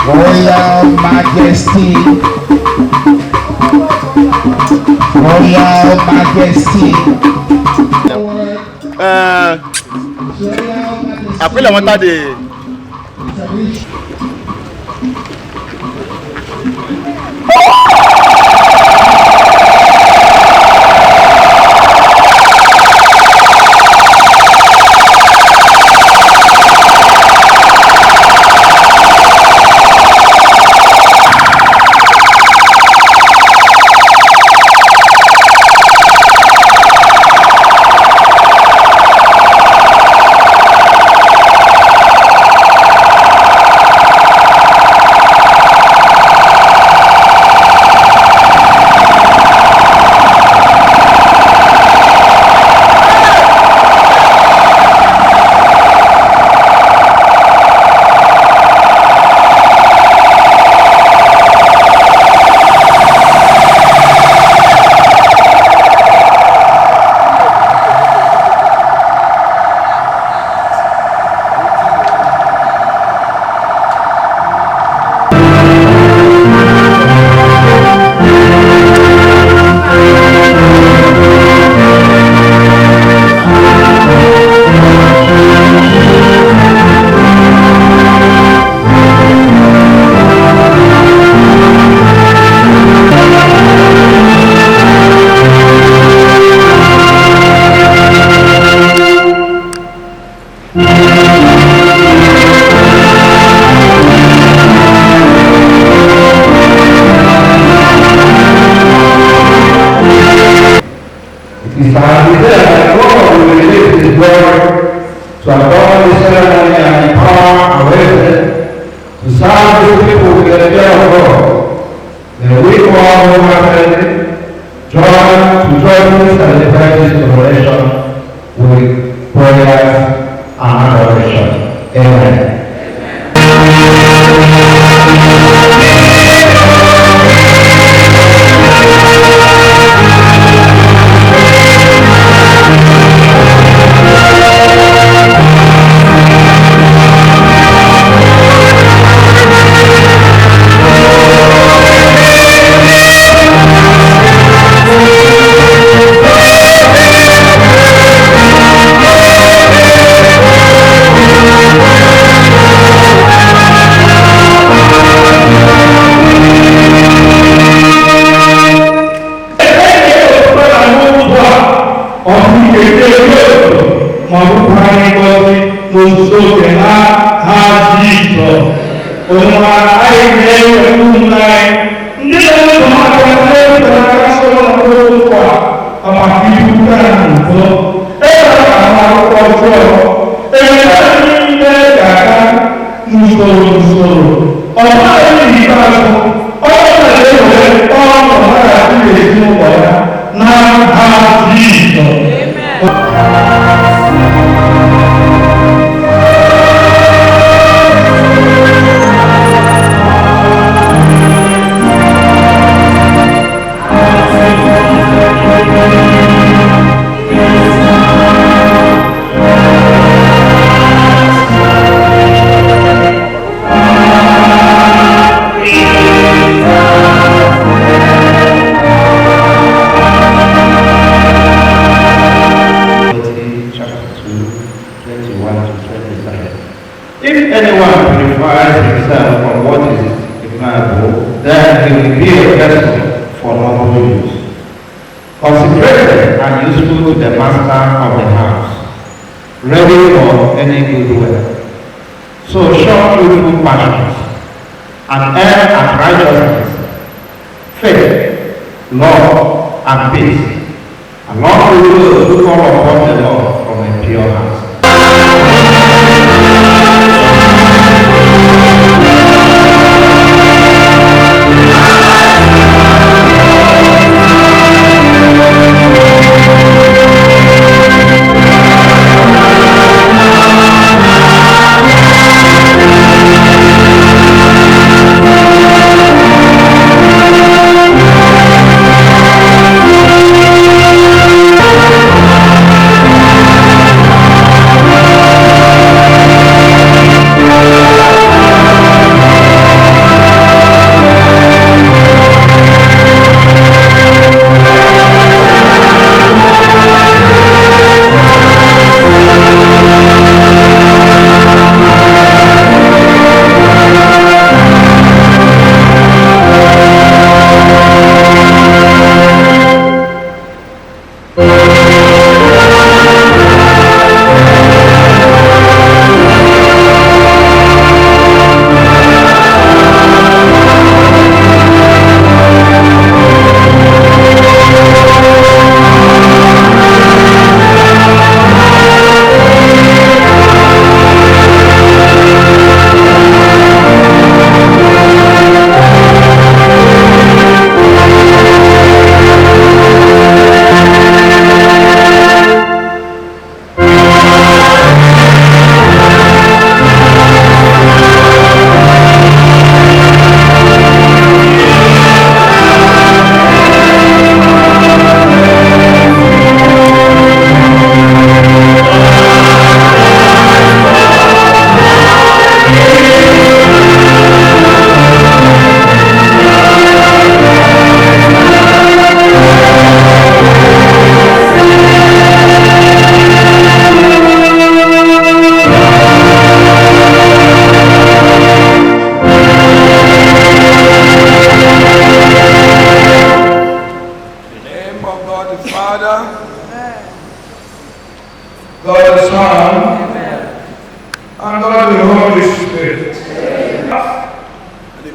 Royal Majesty, Royal Majesty. Après la montée de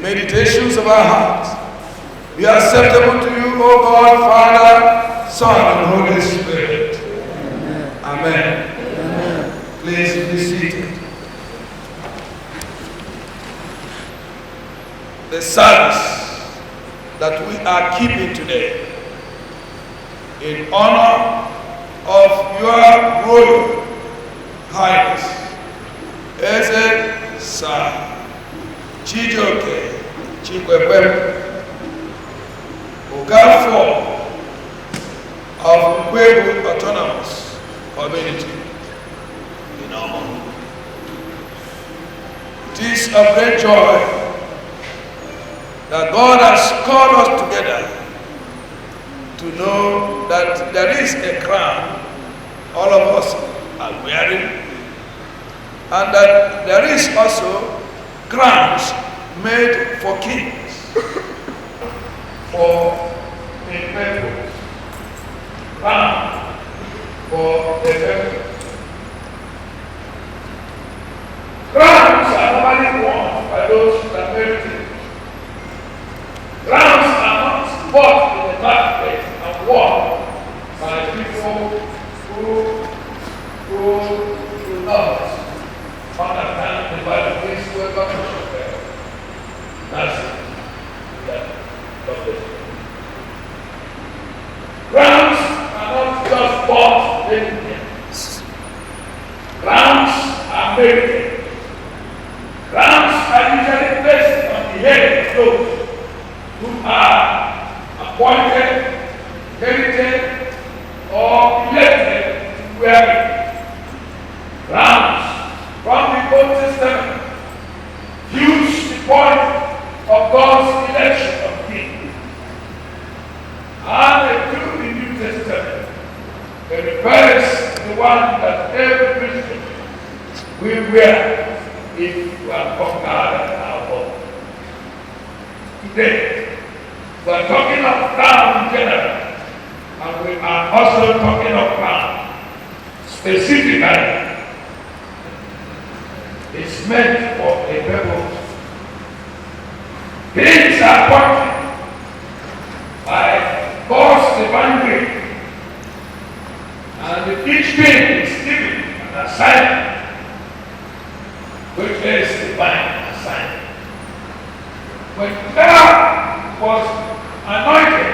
meditations of our hearts be acceptable to you, O God, Father, Son, and Holy Spirit. Amen. Amen. Please be seated. The service that we are keeping today in honor of your Royal Highness, Eze Sir Chijioke Chikwekwem Okafor of Nkwegwu Autonomous Community in Omor. It is a great joy that God has called us together to know that there is a crown all of us are wearing, and that there is also crowns made for kings, for a purpose. Crown for a purpose. Crowns are normally worn by those that merit it. Crowns are not bought in the market and worn by people who do not understand the value. Please welcome to the That's it. Yeah. God bless you. Crowns are not just bought anywhere. Crowns are merited. Crowns are usually placed on the head of those who are appointed, merited, or elected to wear it. Crowns from the Old Testament use the point of God's election of kings. And through the New Testament, it refers to the one that every Christian will wear if we are conquered our God. Today, we are talking of crown in general, and we are also talking of crown specifically. It's meant for a purpose. Kings are appointed by God's divine will, and each king is given an assignment, which is divine assignment. When Pharaoh was anointed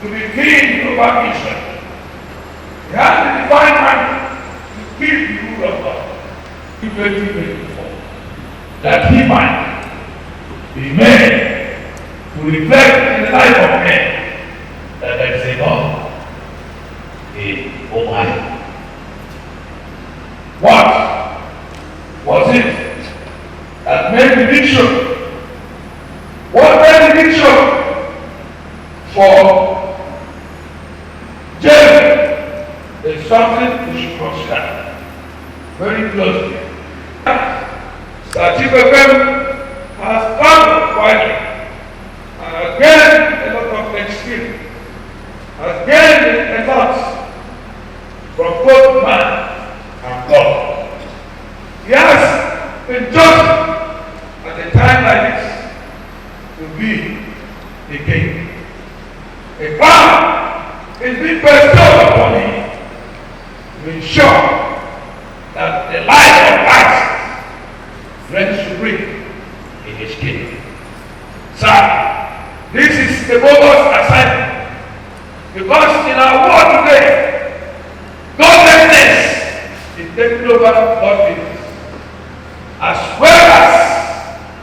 to be king over Israel, he had the divine mandate to keep the rule of God. In 2024, that he might be made to reflect in the life of men that there is a God in Almighty. What was it that made the vision? What made the vision for Jeremy is something we should consider very closely. Sir Chikwekwe has traveled widely and has gained a lot of experience, has gained a lot from both man and God. He has been chosen at a time like this to be the king. A crown is being bestowed upon him to ensure that the life of Christ reigns supreme in his kingdom. Sir, this is the bogus assignment, because in our world today, godlessness is taking over godliness, as well as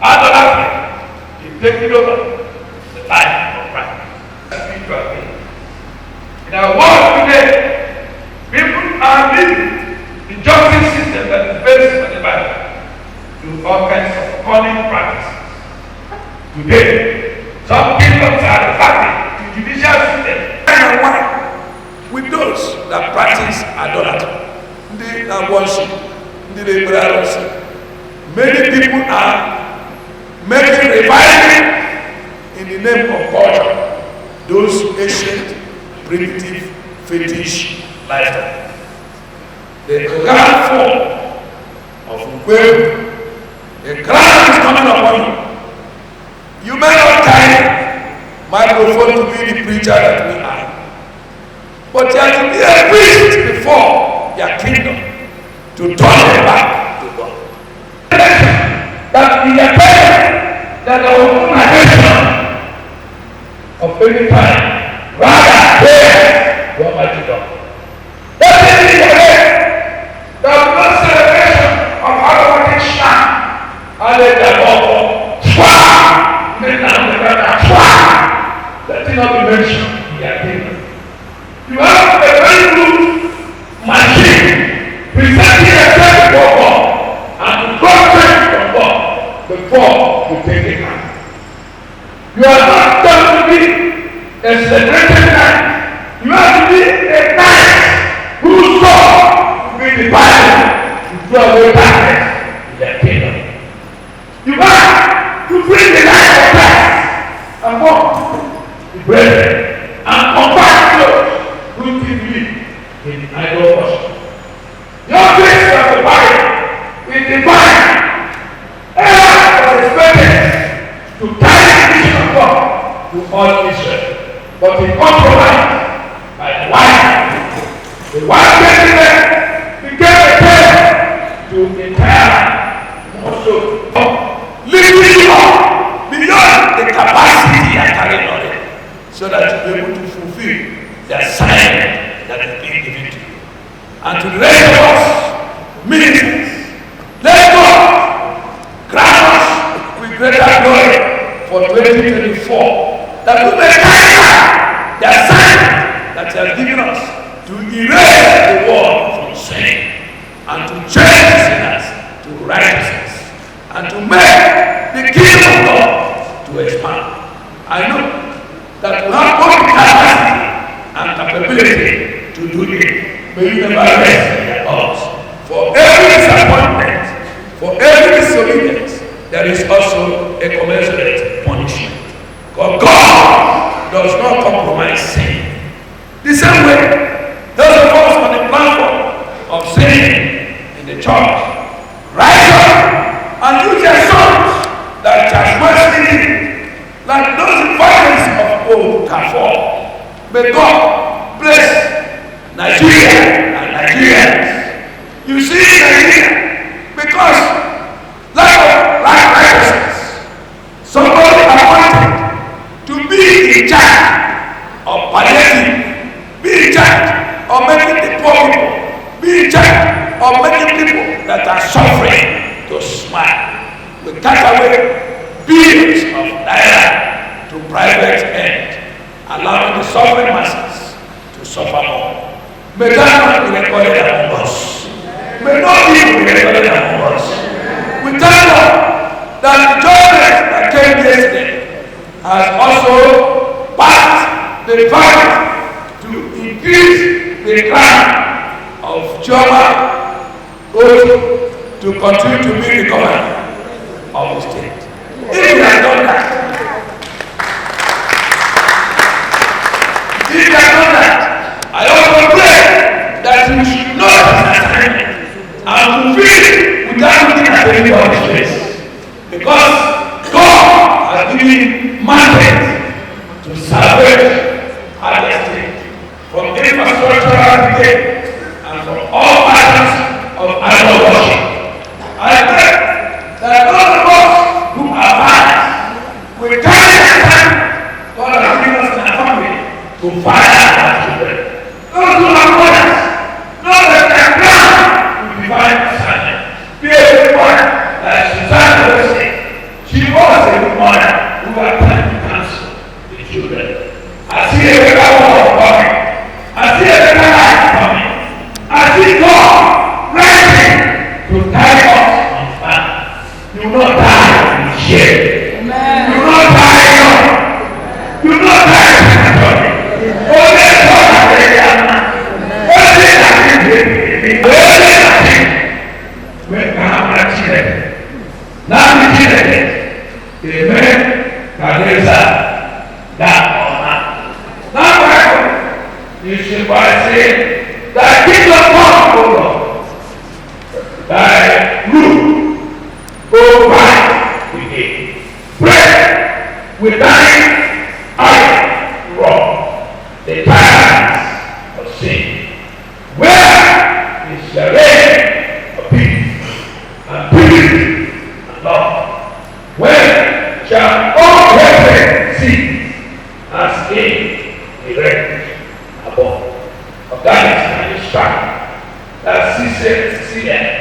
idolatry is taking over the life of Christ. Spiritual thing. In our world today, people are living the justice system that is based on the Bible to all kinds of cunning practices. Today, some kingdoms are reverting to judicial system. And wine with those that practice idolatry. Ndị na-agwọ nsị, ndị na-ekpere arụsị. Many people are making reviving in the name of culture those ancient, primitive, fetish lifestyle. The grand form of Nkwegwu, the crown is coming upon you. microphone to be the preacher that we are. But you have to be a priest before your kingdom to turn them back to God. That in your presence, that there will be no of any kind, rather prayer to Almighty God. That is in your head. There will be no celebration of aromatic shrine. Let it not be mentioned in your kingdom. You have a very good machine presenting yourself before God and to draw strength from God before you take it out. You are not going to be a celebrated knight. You have to be a knight whose sword will be the Bible to draw away darkness in their kingdom. You have to bring the light of Christ among the brethren and convert those who believe in idol worship. Your grace of the Bible is divine. Aaron was expected to carry the mission of God to all Israel, but he compromised by the wife. The wife Jezebel became a terror to entire more so, lifting you up beyond the capacity you are carrying on it, so that you'll be able to fulfill the assignment that is being given to you. And to the rest of us, ministers, let God grant us with greater glory for 2024, that we may carry out the assignment that He has given us to erase the world from sin and to change sinners to righteousness and to make the kingdom of God to expand. I know that we have both capacity and capability to do it. May you never rest in your arms. For every disappointment, for every disobedience, there is also a commensurate punishment. Because God does not compromise sin. The same way, those of us on the platform of sin in the church, rise up and use your songs that Charles Wesley did, like those evangelists of old Carrefour. May God bless Nigeria and Nigerians. You see Nigeria, because lack of righteousness, somebody appointed to be in charge of palliative, be in charge of making the poor people, be in charge of making people that are suffering to smile. We cut away billions of naira to private end, allowing the suffering masses to suffer more. May that not be recorded among us. May no evil be recorded among us. We thank God that the judgment that came yesterday has also passed the verdict to increase the crown of Chioma Oti to continue to be the governor of the state. If he has done that, if he has done that, I also pray that you should know his assignment and fulfill it without looking at anybody's face. Because God has given him mandate to salvage our state from infrastructural decay and from all patterns of idol worship. I pray that all of us who are fathers will carry the time God has given us in our family to father our children. Those who are mothers, know that their crown will be divine assignment. Be a good mother, like Susanna Wesley. She was a good mother who had time to counsel the children. I see a better world coming. I see a better life coming. I see God rising to carry us on his back. You will not die in shame. You will not die young. You will not die prematurely. Only God has a man. Only nothing. When God has Chineke, naanị Chineke ga-eme ka alaeze a gaa nke ọma. N'agbanyeghị isi gbasị, Thy kingdom come, O Lord, Thy rule, O Christ, we need. Pray with thine eyes. the tyrants of sin? Where is the reign of peace and purity and love? When shall all hatred cease as in the refuge above? Of that is an instruction that ceaseth sin.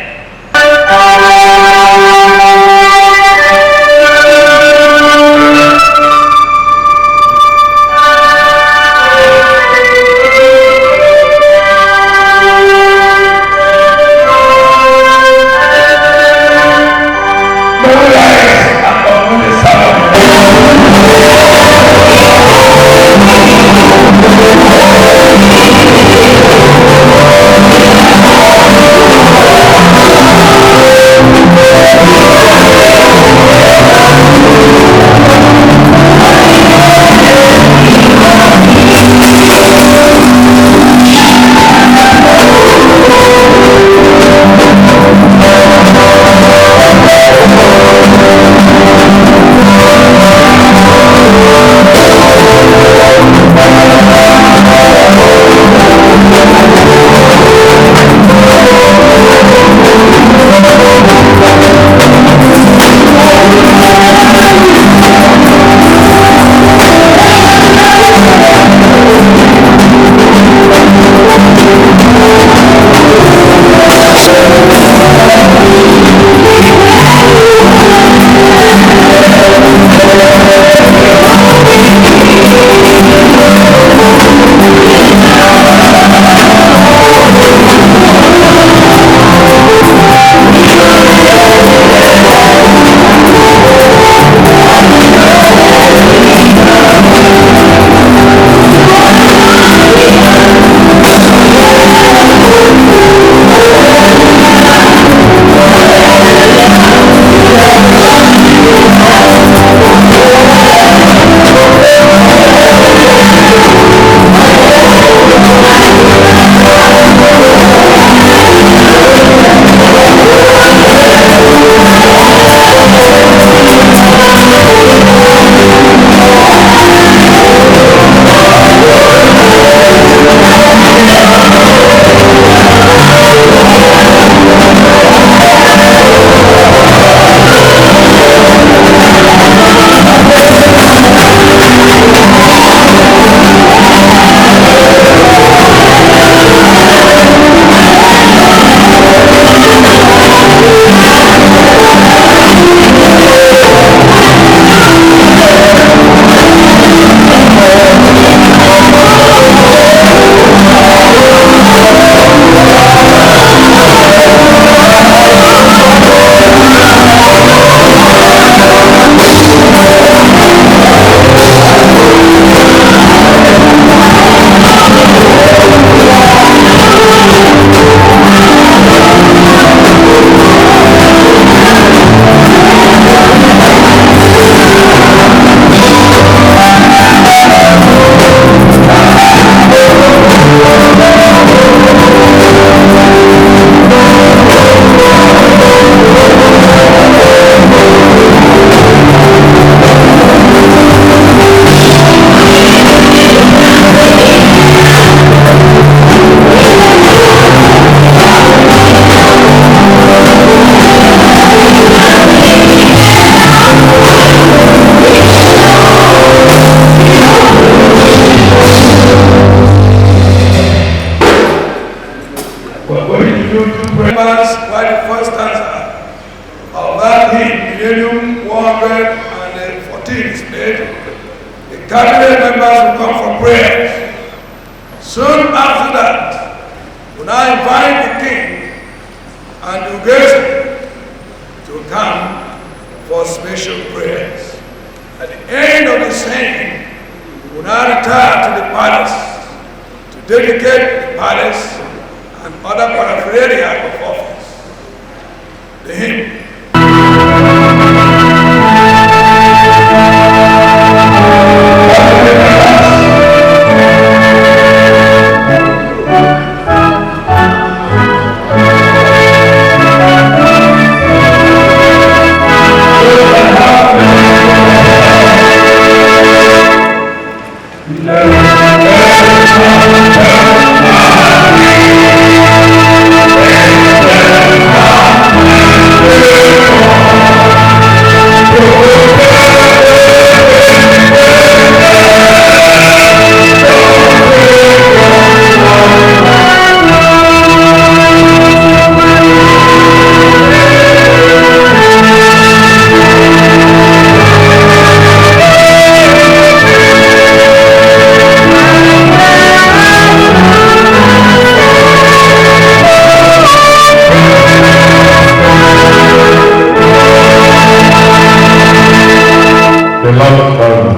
Cabinet members will come for prayers. Soon after that, when I invite the king and Ugeze to come for special prayers. At the end of the same, we will now retire to the palace to dedicate the palace and other paraphernalia of office. The hymn. Love. Beloved brother,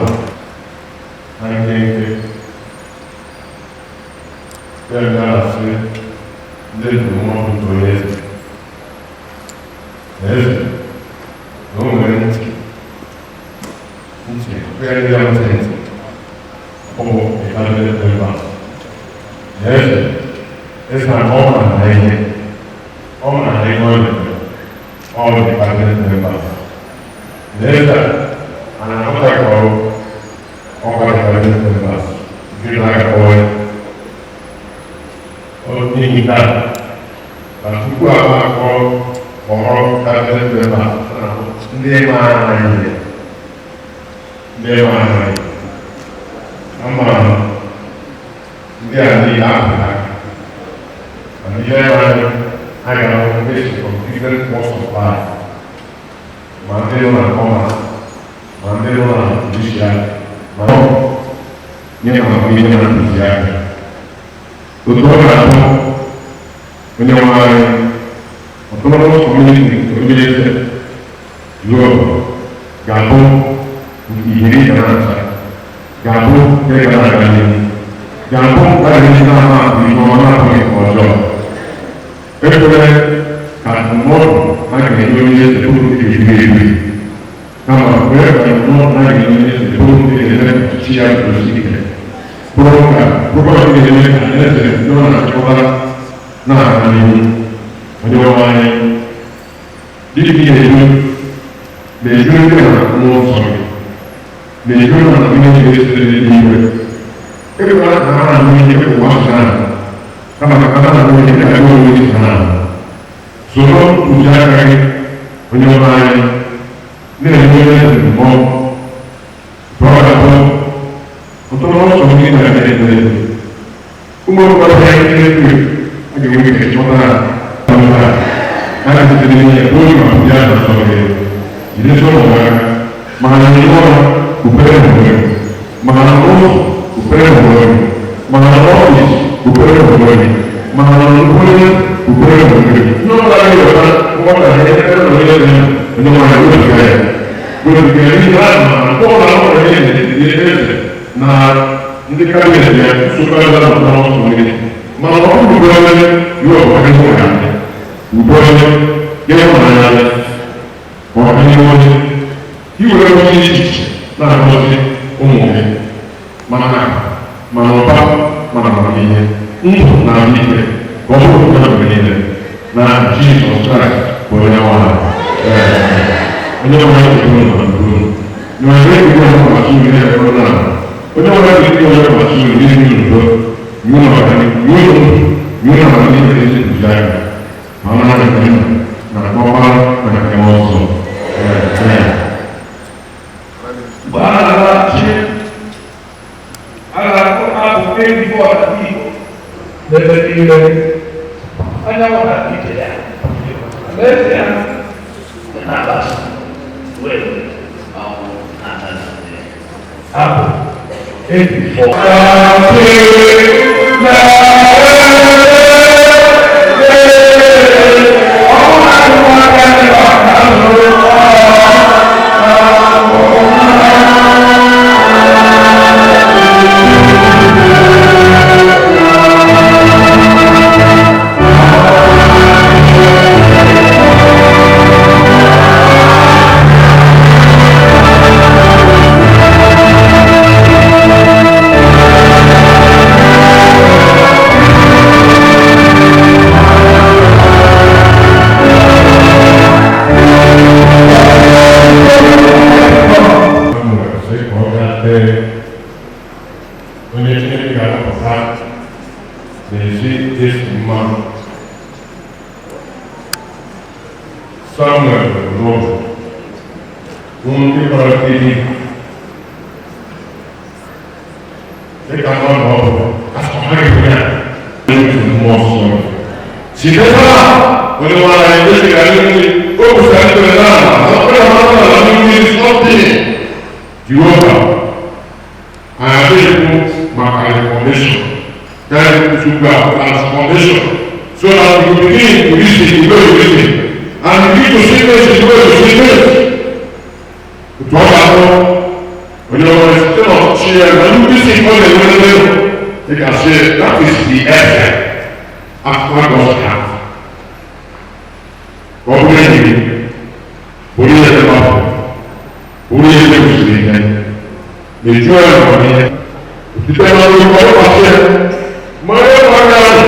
na nkenke, ya na-asị ndị ndụmọdụ nke onye eze na eze na o nwere ntị ntị ya ndị ya ntị ntị ọ bụ cabinet member na eze eze na ọ maara ihe ọ maara ihe ọ na-eme ọ bụ cabinet member na eze a na-ahụta ka ọ ọkwa cabinet members nke na-akọwa n'ihi nke a na tupu a akpọ kpọrọ cabinet members ndị maara ihe ndị maara ihe ama ndị a niile ahụ aka mana ihe anyị a ga-ahụ ndị from different walks of life ma ndị nọ na commerce ma ndị nọ na judiciary ma nye amamihe na ntụziaka otu ọ ga-abụ onye nwe anyị autonomous community nke onye eze Europe ga-abụ nke iri ga na-acha ga-abụ nke ga na-aga n'ihu ga-abụ nke a ga-eji na-ama atụ ihe ọma na-abụghị nke ọjọọ ekwere ka ndụmọdụ a ga-enye onye eze bụrụ nke ga-ebi ebi kama kwee ka ndụmọdụ a ga-enye onye eze bụrụ nke ga-eme ka ọchịchị ya guzosi ike bụrụ ka bụrụ nke ga-eme ka eze ndị ọ na-achịkọta na-aga n'ihu onye nwe anyị dịka ị ga-edu na-eju ndị na mmụọ nsọ gị na-eju na amamihe nke sitere n'eluigwe ekwela ka ha na-anụ ihe ụwa si na kama ka ha na-anụ ihe ka gị onwe gị si na soro ntụziaka gị onye nwe anyị na-enye onye eze ndụmọdụ ka ọ ga-abụ ọtụtụ ọsọ gị na-aga ebe ebe ụmụ okorobịa ndị na-ekwe a ga-enwe ike chọta ha ha ha ga-esite n'ihe oge ma ndị ahụ nsọ gị jide ụmụ aka maka na ihe ọrụ ukpere onwe gị maka na ụzọ ukpere onwe gị maka na ọfịs ukpere onwe gị maka na onye ukpere onwe gị ndị ọbụla gị weta nghọtahie ebe na onye dị onye nwanyị wezuga ya wezuga ya n'ihi na ma nke ọbụla ọ nwere ihe n'etiti eze na ndị kabinet ya nsogbu ebe na ọtọ ọsọ gị mana ọ bụrụ onye ya ọgwa gị hụ ya udo onye ya ịhụnanya ya ma ọ bụ onye iwere onye echiche na-agọzi ụmụ gị mana mana ụba mana amamihe ndụ na ahụike ka ọ bụrụ ụka mgbe niile na Jizọs Kraịst bụ onye nwe anyị. Onye nwe anyị bụ ụlọ na ndụ na onye nwe anyị bụ ụlọ na ndụ na onye nwe anyị bụ ụlọ na ndụ n'udo nye ụlọ nye ụlọ nye ụlọ amamihe na ezi ntụziaka ma ọ na-adị na ọkpara na nke mmụọ nsọ. Mgbe a na-achị a ga-akụ abụ egwu ọdịnala Igbo n'ebe niile anyanwụ na ije ya alaeze ya dị na-agbasa wee ọnwụ na-anazi abụ egwu. Sị ka ọ gaa tee onye Chineke ga-arọpụta n'ezi esi mmanụ Samuel n'ụzọ ndị gbara mmiri dịka mmadụ ọ bụ asọmpi ya n'otu mmụọ nsọ site taa onye nwe anyị esighị anyị mmiri o kwụsịrị anyị kwere n'ala na ọ bụrụ na ọ nọ na mmiri sọpị Jehova anyị adịghị ekwu maka reformation then to go transformation so that you begin to reason the way you reason and begin to see things the way you see things. Otu ọ ga-abụ Onye ọma site n'ọchịchị ya na nnukwu isi nke ọ na-enwe n'ebe dịka sị that is the essence after God's heart. Ka ọ bụrụ enyi gị, bụrụ ihe dị mma, bụrụ ihe dị kwesịrị ike, mejuo ya n'ọmụmụ site n'ọrụ ọrụkwasị ya, mara ụmụaka ahụ,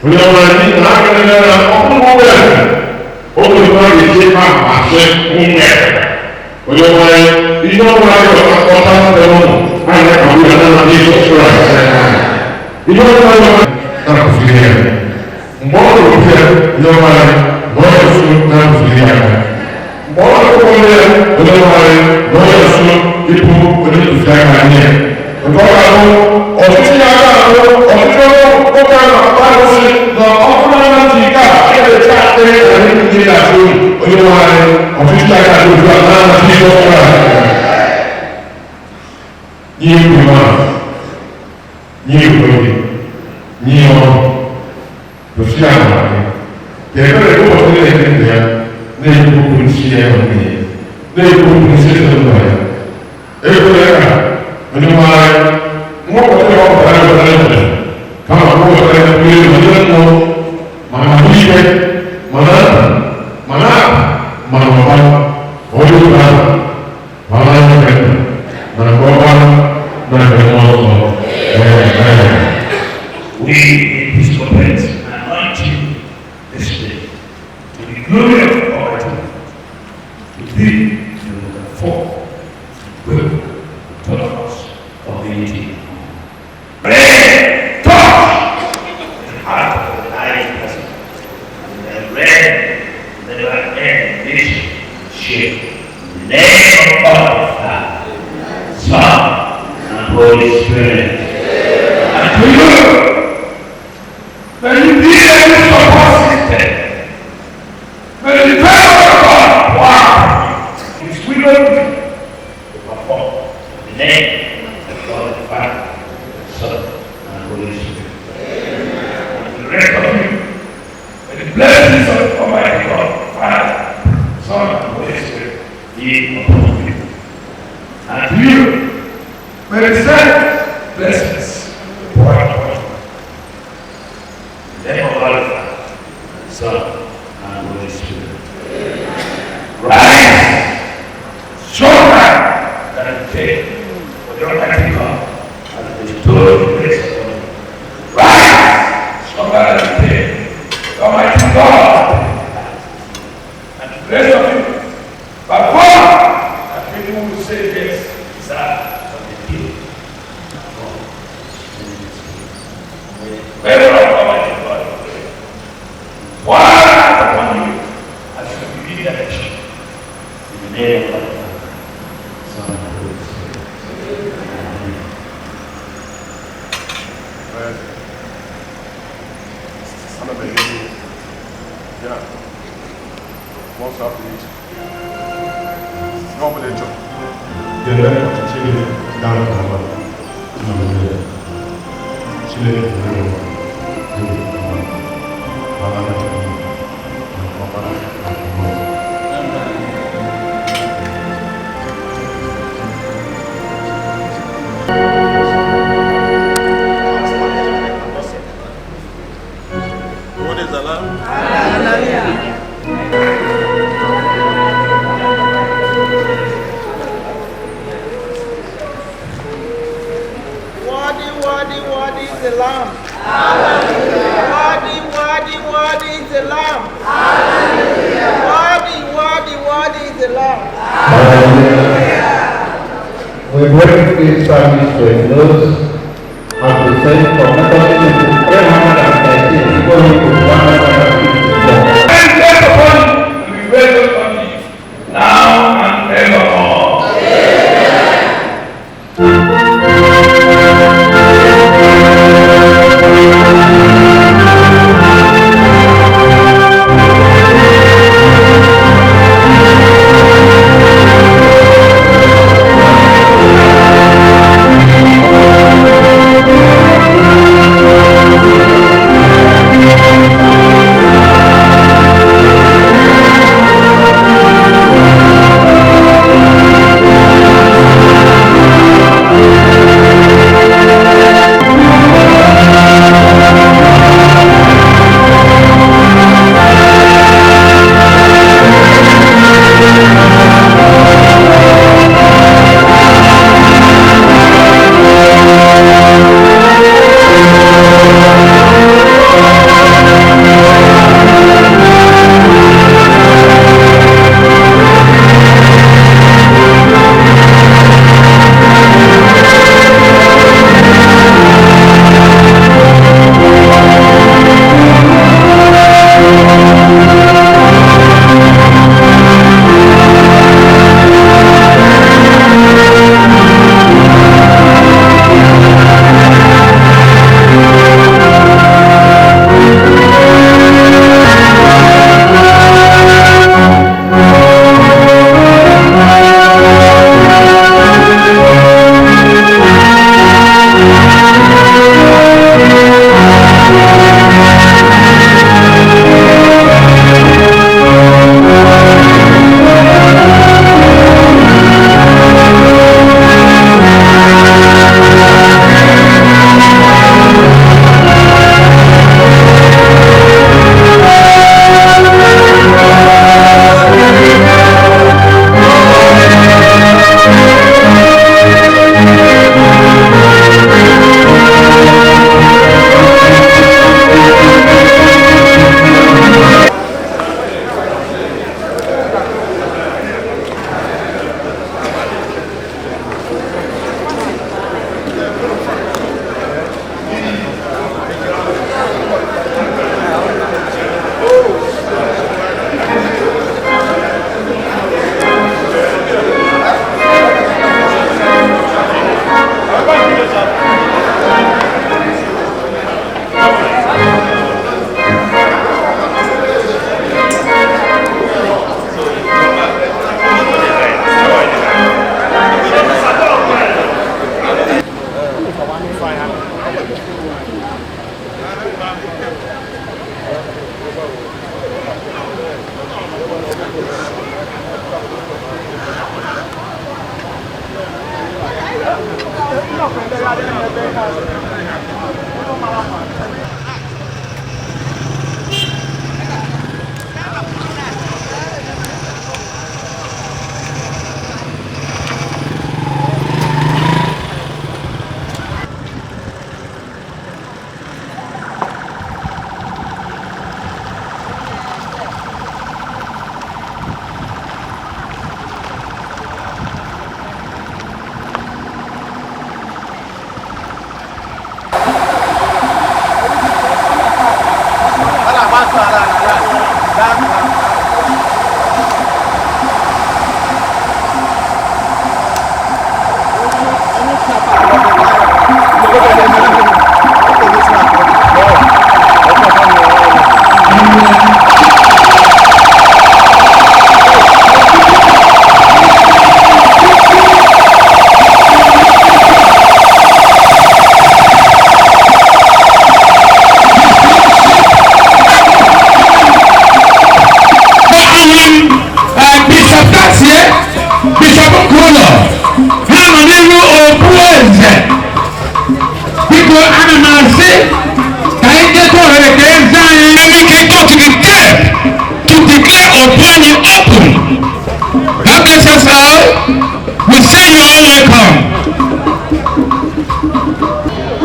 onye ọma ndị na aka na na ọkpụkpụ ya, o nwere ike ọ ga-esi amasị ụmụ ya. Onye ọma ihe ọ bụla anyị ọta site n'ụlọ, anyị na-akagbu ya n'ala Jizọs Kraịst. Ihe ọ bụla anyị na-akụziri ya. Mgbe ọ nụrụ okwu ya, onye ọma anyị na ọ ya-eso na-akụziri ya aka. Mgbe ọ nụrụ okwu ya, onye ọma anyị na ọ ya-eso ịbụ onye ntụziaka anyị ya. Nke ọ ga-abụ ọchịchị ya ga-abụ ọchịchị oge a na-akpa arụsị na ọkụ na ntị nke a ga-eche akpịrị na ndị ndị na-achụ onye nwe anyị ọchịchị ya ga-adị otu a n'ala Jizọs Kraịst. Nye ikwu mmadụ, nye ikwu oge, nye ọrụ, gosi ya amara gị. Ka ebere gị ụbọchị niile nke ndụ ya na-ekwu okwu nsị ya na nwunye ya, na-ekwu okwu nsị ezinụlọ ya. Ekwela ka onye nwe anyị nwapụta ya ọpụtara ya wetara ya kama ọ wetara ya mmiri onye mmụọ ma na ike ma na nta ma na akụ ma na ụba onye ụka ahụ ma na nke ndụ na nke ọma na nke mmụọ nsọ. Amen. We episcopate anoint you this day to the glory of God, to be the fourth will autonomous community. Pray, touch the heart of the dying person, and the red never end this shape. In the name of God, the Father, Son, and Holy Spirit. And to you, may you be a support system. May the favor of God pour His will to perform in the name of God the Father, Son, and Holy Spirit. And the rest of you, may the blessings of Almighty God, Father, Son, and Holy Spirit be upon you. And to you, may the same blessings pour upon you. In the name of God, the Father, Son, and Holy Spirit. Rise, stronger than the day, for the Almighty God has bestowed grace upon you. Rise, stronger than the day, the Almighty God, and the grace of you. Perform, and people will say yes, sir, of the day. Favor of Almighty God, pour out upon you as you begin the nation. In the name of the Father, Son, and Holy Spirit. Amen. Ana m enye gị ya mmụọ apụrụ iche ihe ọ bụla ị chọrọ. Kedu ọchịchị gị gara nke ọma na obodo ya? Chineke nwere ụwa, obi ọma, mana na nke ọma na nke ọma. What is Allah? Worthy, worthy, worthy is the Lamb. Worthy, worthy, worthy is the Lamb. Worthy, worthy, worthy is the Lamb. We bring this service to a close and present for Methodist 313 equal to 154. And bless upon you, and be gracious unto you, now and evermore. Amen.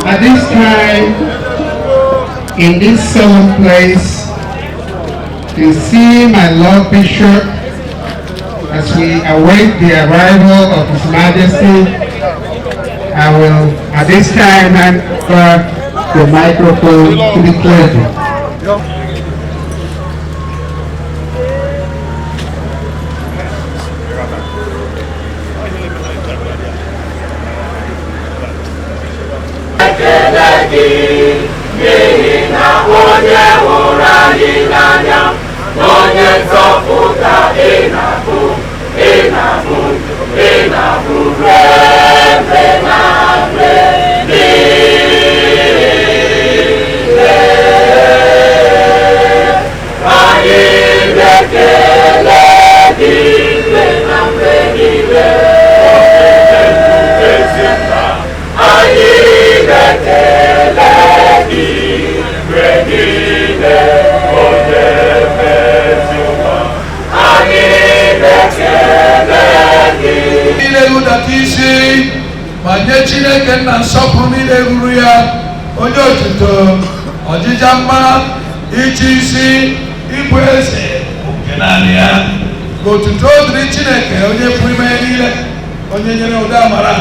At this time, in this solemn place, to see my Lord Bishop as we await the arrival of His Majesty, I will at this time hand over the microphone to the clergy. Ma nye Chineke nna nsọpụrụ niile ruru ya, onye otuto, ọjịja mma, ịchị isi, ịbụ eze nke naanị ya. Ka otuto dịrị Chineke onye pụrụ ime ihe niile, onye nyere ụdị amara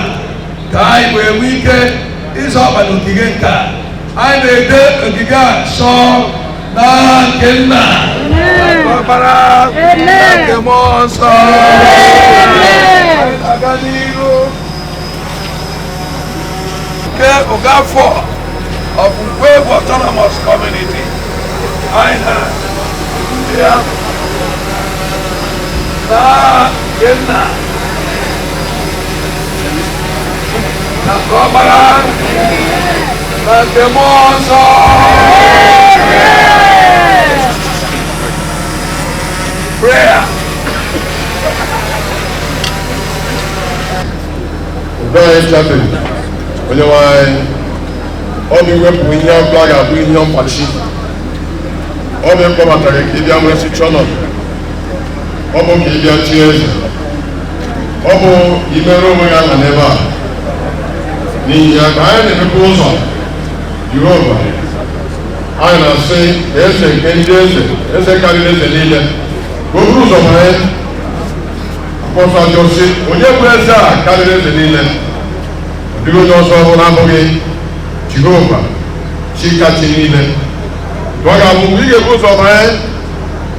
ka anyị wee nwee ike ịzọ ọkpa n'ogige nke a. Anyị na-ede ogige a nsọ n'aha nke nna, Ọkpara, na nke Mmụọ Nsọ. Anyị na-aga n'ihu nke Ogafọ of Nkwegwu Autonomous Community. Anyị na ndị ya na nke nna na nke Ọkpara na nke Mmụọ Nsọ. Prayer. Brian Chapin, onye nwe anyị, ọ bụ iwepụ ihe ọbụla ga-abụ ihe mkpachi. Ọ bụ mkpọbatara ka ị bịa nwesịcha ọnọdụ. Ọ bụ ka ị bịa chie eze. Ọ bụ imere onwe ya na n'ebe a. N'ihi ya ka anyị na-emepe ụzọ Jehova, anyị na-asị ka eze nke ndị eze, eze karịrị eze niile, ka o buru ụzọ banye. Akwụkwọ nsọ sị, onye bụ eze a karịrị eze niile? Ọ dịghị onye ọzọ ọ bụla abụghị Jehova, chi kachi niile. Ka ọ ga-abụ mgbe ị ga-ebu ụzọ banye,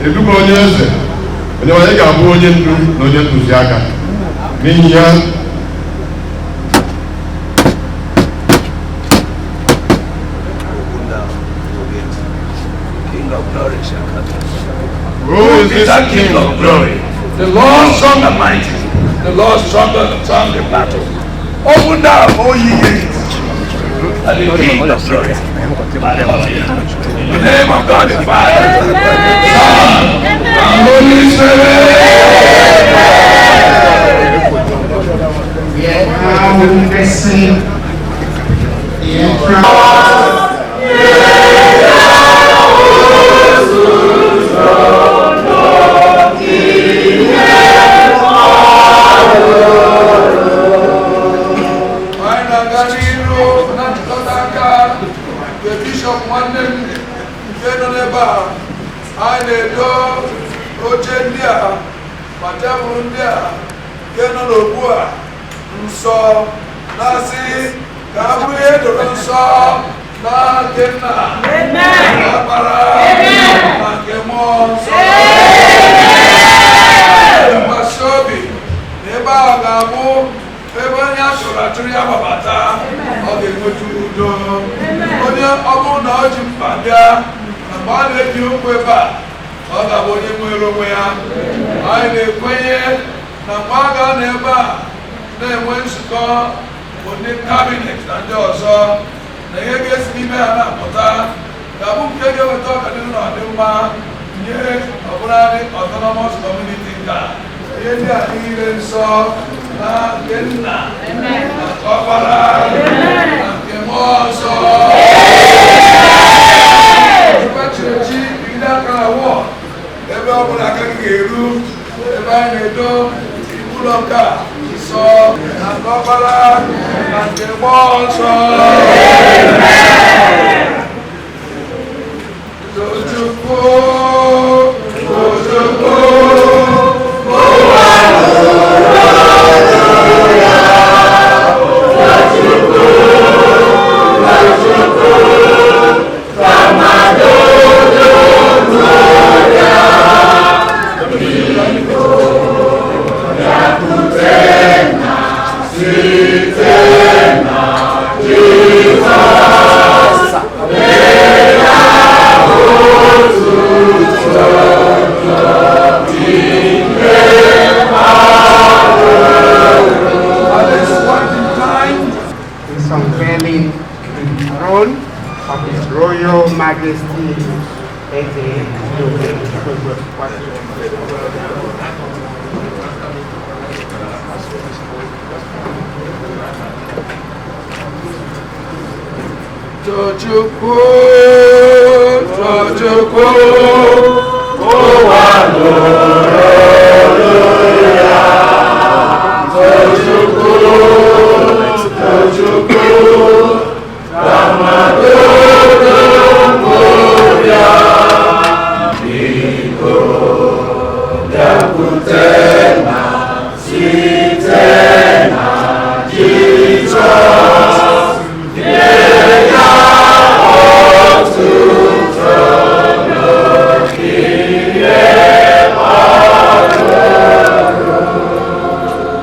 eduba onye eze, onye anyị ga-abụ onye ndu na onye ntụziaka. N'ihi ya, Who is this King of glory? The Lord strong and mighty, the Lord strong and the battle. Open up, O ye gates, and the King of glory. In the name of God the Father, Son, and Holy Spirit. We are now witnessing the entrance. Anyị na-aga n'iru na nchịkọta aka nke bishọp nwanne m nke nọ n'ebe a. Anyị na-edo oche ndị a ma tebụl ndị a nke nọ n'okpu a nsọ, na-asị ka a bụrụ ihe doro nsọ na nke nna na ọkpara na nke mmụọ nsọ. Mgbasi obi na ebe a ga-abụ ebe onye a chụrụ achụrụ ya gbabata, ọ ga-enweta udo. Onye ọ bụrụ na ọ ji mkpa bịa na mgbe a na-eji ụkwụ ebe a, ọ ga-abụ onye nwere onwe ya. Anyị na-ekwenye na mgbe a ga-anọ ebe a na-enwe nzukọ bụ ndị cabinet na ndị ọzọ, na ihe ga-esi n'ime ha na-apụta ga-abụ nke ga-eweta ọganihu na ọdịmma nye ọbụladị autonomous community nka. Ihe ndị a niile nsọ na nke nna na nke ọkpara na nke mmụọ nsọ. Ekwechiri bido aka na wọd ebe ọ bụla aka gị ga-eru ebe anyị na-edo ụlọ nke a nsọ na nke ọkpara na nke mmụọ nsọ. Tochukwu, Tochukwu, At this point in time, is unveiling the throne of His Royal Majesty Eze Udo. Tochukwu, Tochukwu, ụwa nụrụ olu ya. Tochukwu, Tochukwu, ka mmadụ bịa, biko bịakwute na site na Jizọs.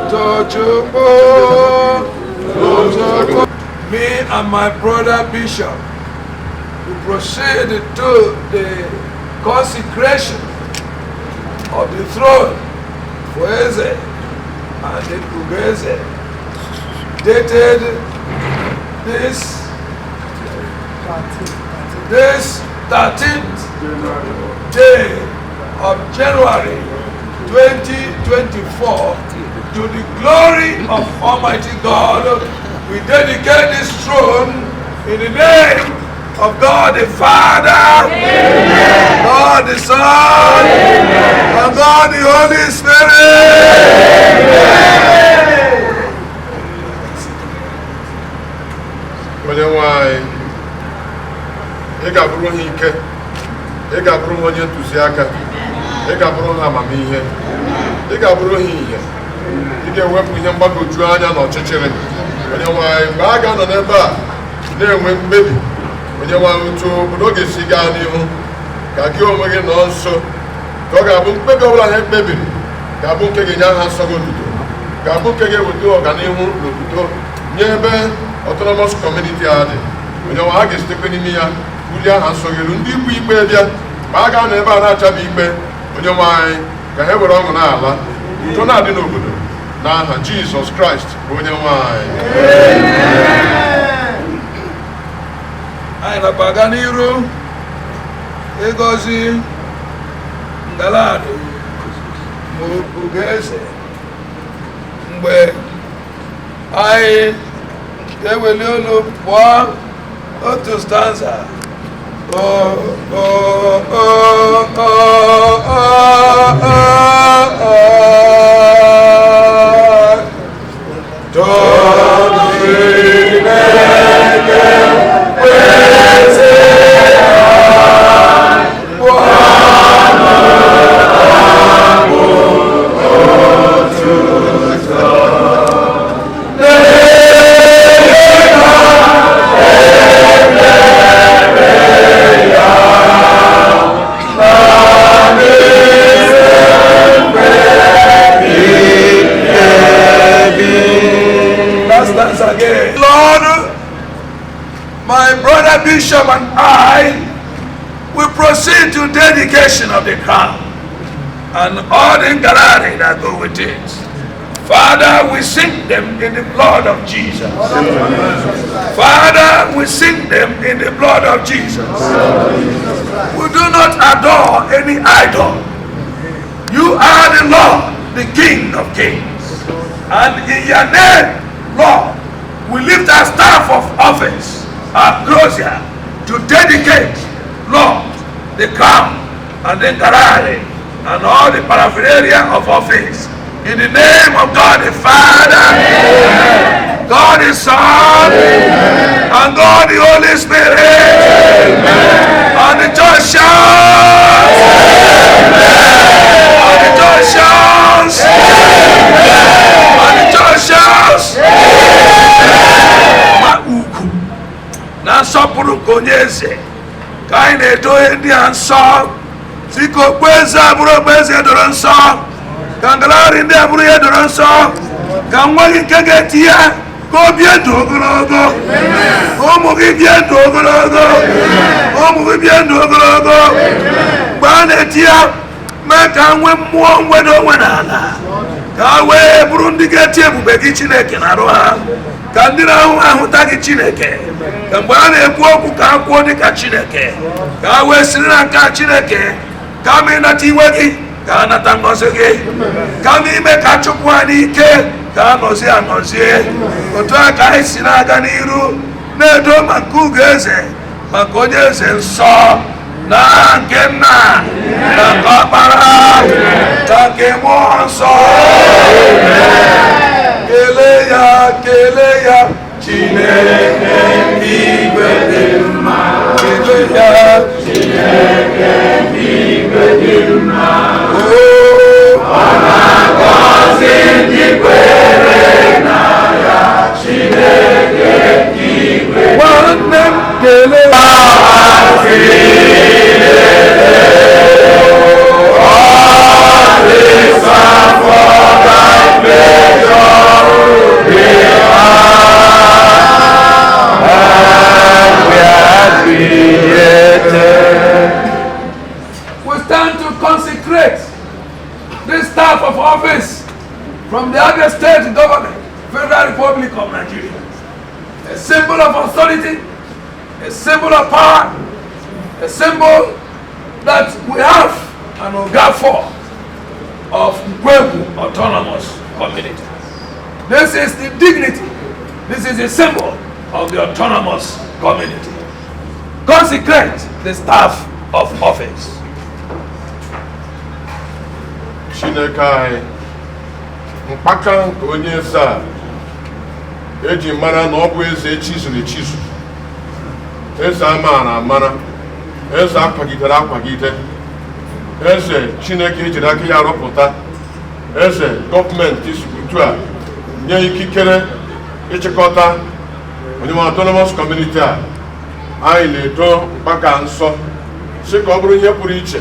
Tochukwu, Tochukwu. Me and my brother Bishop, we proceed to the consecration of the throne for Eze and the Ugeze, dated this 13th day of January 2024, to the glory of Almighty God. We dedicate this throne in the name of God the Father, Amen. God the Son, Amen. And God the Holy Spirit. Amen. Onye nwe anyị, ị ga-abụrụ ha ike, ị ga-abụrụ ha onye ntụziaka, ị ga-abụrụ ha amamihe, ị ga-abụrụ ha ihe, ị ga-ewepụ ihe mgbagwoju anya na ọchịchịrị. Onye nwe anyị, mgbe a ga-anọ n'ebe a na-enwe mkpebi, onye nwe anyị, otu obodo ga-esi gaa n'ihu, ka gị onwe gị nọ nso, ka ọ ga-abụ mkpebi ọbụla ha kpebiri ga-abụ nke ga-enye aha nsọ gị otuto, ga-abụ nke ga-eweta ọganihu n'obodo nye ebe autonomous community a dị. Onye nwe ha ga-esitekwe n'ime ya bulie aha nsọ gị elu. Ndị ikwu ikpe bịa, ma a ga-anọ ebe a na-achaba ikpe, onye nwe anyị, ka ha were ọṅụ na-ala, udo na-adị n'obodo, n'aha Jizọs Kraịst bụ onye nwe anyị. Anyị nakwa aga n'iru ịgọzi Ngaladụ ma Ugeze mgbe anyị Ga-eweli olu pụọ otu stanza. O o o o o o o. Too Chineke eze. Let's dance again. Lord, my brother Bishop and I will proceed to dedication of the crown and all the ngarari that go with it. Father, we sink them in the blood of Jesus. Father, we sink them in the blood of Jesus. We do not adore any idol. You are the Lord, the King of kings. And in your name, Lord, we lift our staff of office, our crozier, to dedicate, Lord, the crown and the ngarari and all the paraphernalia of office. In the name of God the Father, amen, God the Son, amen, and God the Holy Spirit, amen. And the church shouts, amen. And the church shouts, amen. And the church shouts, amen. Ma ukwu na nsọpụrụ nke onye eze ka anyị na-edo ihe ndị a nsọ, si ka okpueze a bụrụ okpueze doro nsọ, ka ngalari ndị a bụrụ ihe doro nsọ, ka nwa gị nke ga-eti ya ka o bie ndụ ogologo, ka ụmụ gị bie ndụ ogologo, ka ụmụ gị bie ndụ ogologo. Mgbe a na-eti ya, mee ka ha nwee mmụọ mwedo onwe n'ala, ka ha wee bụrụ ndị ga-eti ebube gị Chineke na-arụ ha, ka ndị na-ahụ ahụta gị Chineke, ka mgbe a na-ekwu okwu ka ha kwuo dịka Chineke, ka ha wee siri na nke a Chineke, kama ịnata iwe gị ka ha nata ngọzi gị, kama ime ka chụpụ ha n'ike ka ha nọzie anọzie. Otu a ka anyị si na-aga n'iru na-edo maka ugo eze, maka onye eze nsọ, na nke nna na nke ọkpara na nke mmụọ nsọ. Kelee ya, kelee ya, Chineke igwe dị mma. Kelee ya, Chineke igwe dị mma. Ọ na-agọzi ndị kwere na ya, Chineke igwe. Nwanne m, kelee ya. We stand to consecrate this staff of office from the Abia State government, Federal Republic of Nigeria. A symbol of authority, a symbol of power, a symbol that we have an Ogafor of Nkwegwu Autonomous Community. This is the dignity, this is the symbol of the autonomous community. Consecrate the staff of office. Chineke anyị, mkpaka nke onye eze a eji mara na ọ bụ eze echizuru echizu, eze a maara amara, eze akwagidere akwagide, eze Chineke ejiri aka ya rụpụta, eze gọọmenti si otu a nye ikikere ịchịkọta onye autonomous community a. Anyị na-edo mkpaka nsọ si ka ọ bụrụ ihe pụrụ iche,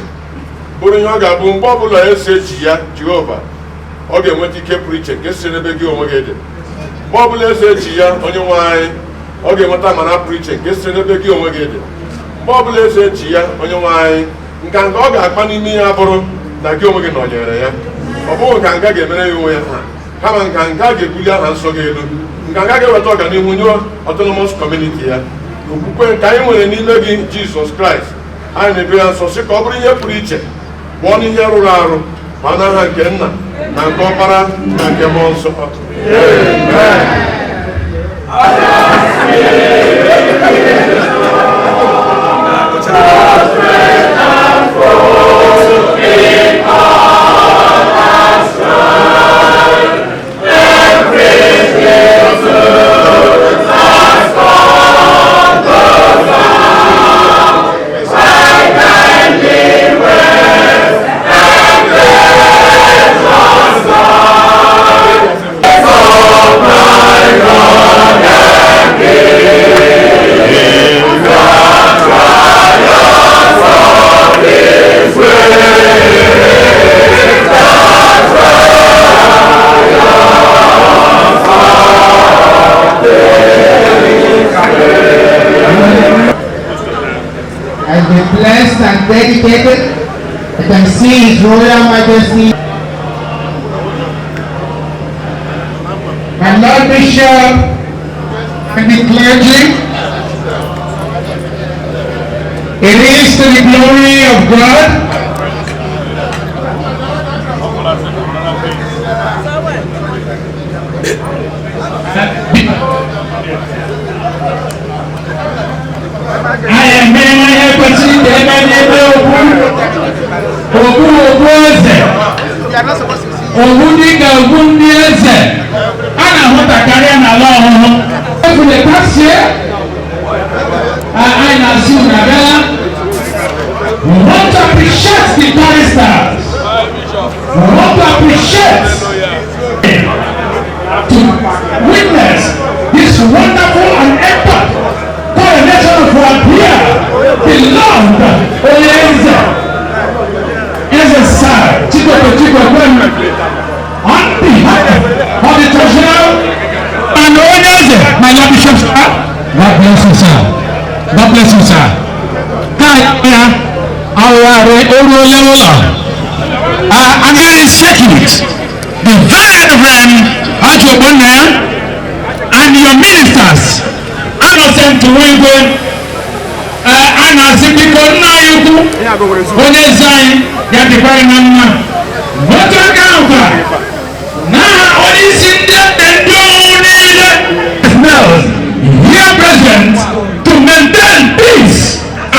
bụrụ ihe ọ ga-abụ mgbe ọbụla eze eji ya, Jehova, ọ ga-enweta ike pụrụ iche nke si n'ebe gị onwe gị dị. Mgbe ọbụla eze eji ya, onye nwe anyị, ọ ga-enweta amara pụrụ iche nke si n'ebe gị onwe gị dị. Mgbe ọbụla eze eji ya, onye nwe anyị, nka nke ọ ga-akpa n'ime ya bụrụ na gị onwe gị nọnyere ya. Ọ bụghị nka nka ga-emere ya onwe ya ha, kama nka nka ga-ebuli aha nsọ gị elu, nka nka ga-eweta ọganihu nye autonomous community ya. Okwukwe nke anyị nwere n'ime gị, Jizọs Kraịst, anyị na-edo ya nsọ sị ka ọ bụrụ ihe pụrụ iche, pụọ n'ihe rụrụ arụ, ma n'aha nke nna na nke ọkpara na nke mmụọ nsọ. Amen. blessed and dedicated. I can see His Royal Majesty, my Lord Bishop, and the clergy. It is to the glory of God Anyị emeela ihe kwesịrị ka eme n'ebe okwu okwu okwu eze ogbu dịka ogbu ndị eze a na-ahụtakarị n'ala ọhụhụ efule kasie anyị na-asị unu abịala. We want to appreciate the choristers. We want to appreciate to witness this wonderful and epic coronation of our dear beloved Eze Eze Sir Chikoko Chikoko on behalf of the traditional and Onyeze, my Lord Bishop, sir. God bless you, sir. God bless you, sir. Ka ya aware oruole ụlọ. Angeri Circuit, the very Reverend Archie Ogbonna and your ministers, Innocent Nwigwe, a na-asị biko nna anyị ukwu onye eze anyị ya dịkwara na mma. N'otu aka ahụ kwa, n'aha onye isi ndị eze ndị ọhụrụ niile smells here present to maintain peace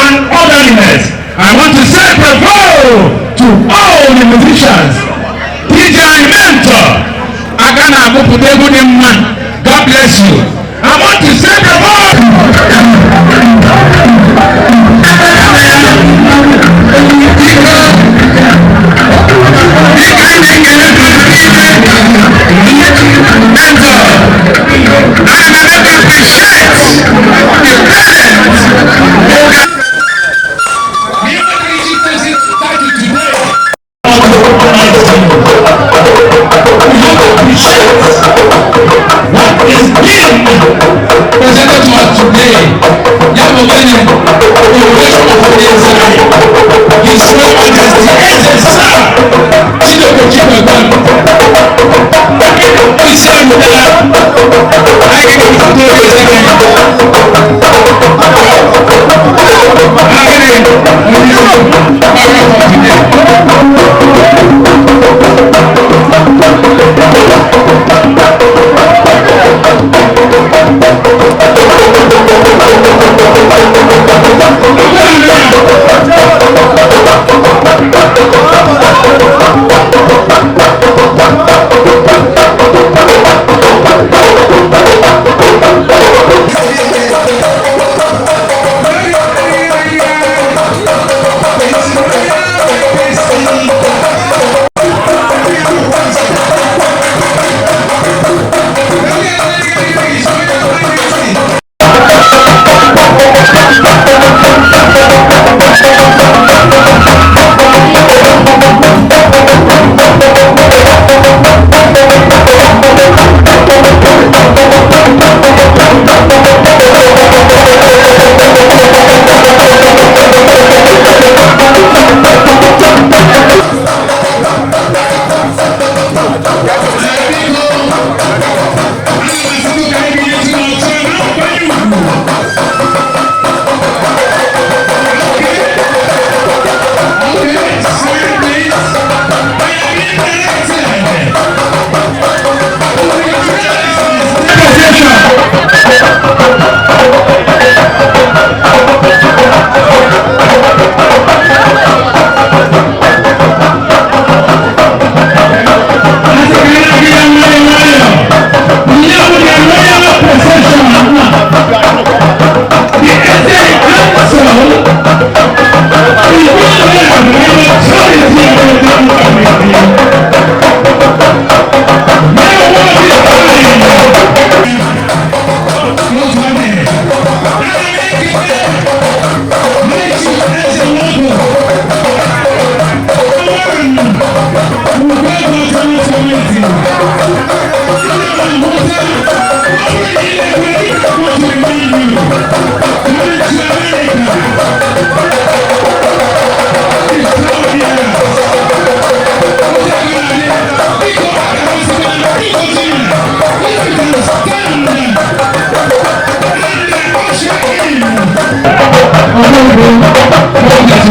and orderliness. I want to say bravo to all the musicians. DJ Mentor, aka na-agụpụta egwu dị mma. God bless you. I want to say bravo. Mentor, I am able to appreciate the presence of What is being presented to us today? Yabogene, the relation of Eze, His Royal Majesty Eze Sir Chidoko Chikoko. Isi Amudala, anyị ga-ekwupụta obi eze anyị. Agịrị, onye isi, ọrụ for today.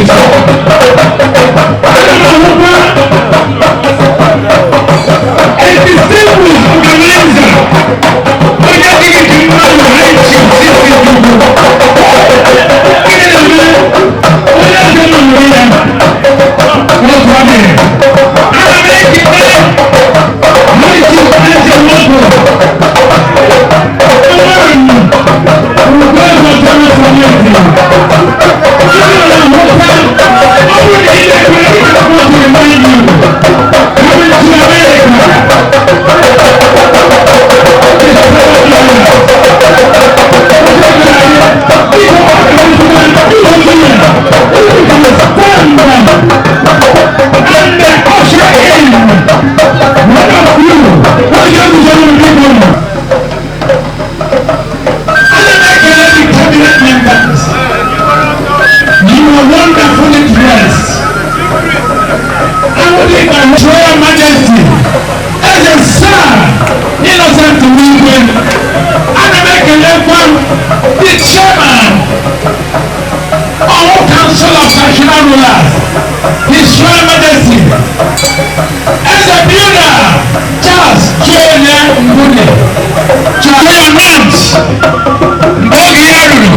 A distinguished organizer, onye adịghị ji mmadụ high chief sisi Chukwu. Gịnị na-eme? Onye eze nọ n'ụlọ ya. Otu ọ dị, ana m ekele high chief Eze Nwoko, Owen Ugoeze Autonomous Community. Gịnị na-ahụta ọ bụrụ na ị na-ekwe I want to remind you, coming to America. You are wonderfully dressed. I would like my Royal Majesty as a Sir Innocent Wigwe, ana m ekelekwa the chairman all council of traditional rulers, His Royal Majesty Eze Builder Charles Chuonye Ngune, to announce mgbe oge ya ruru,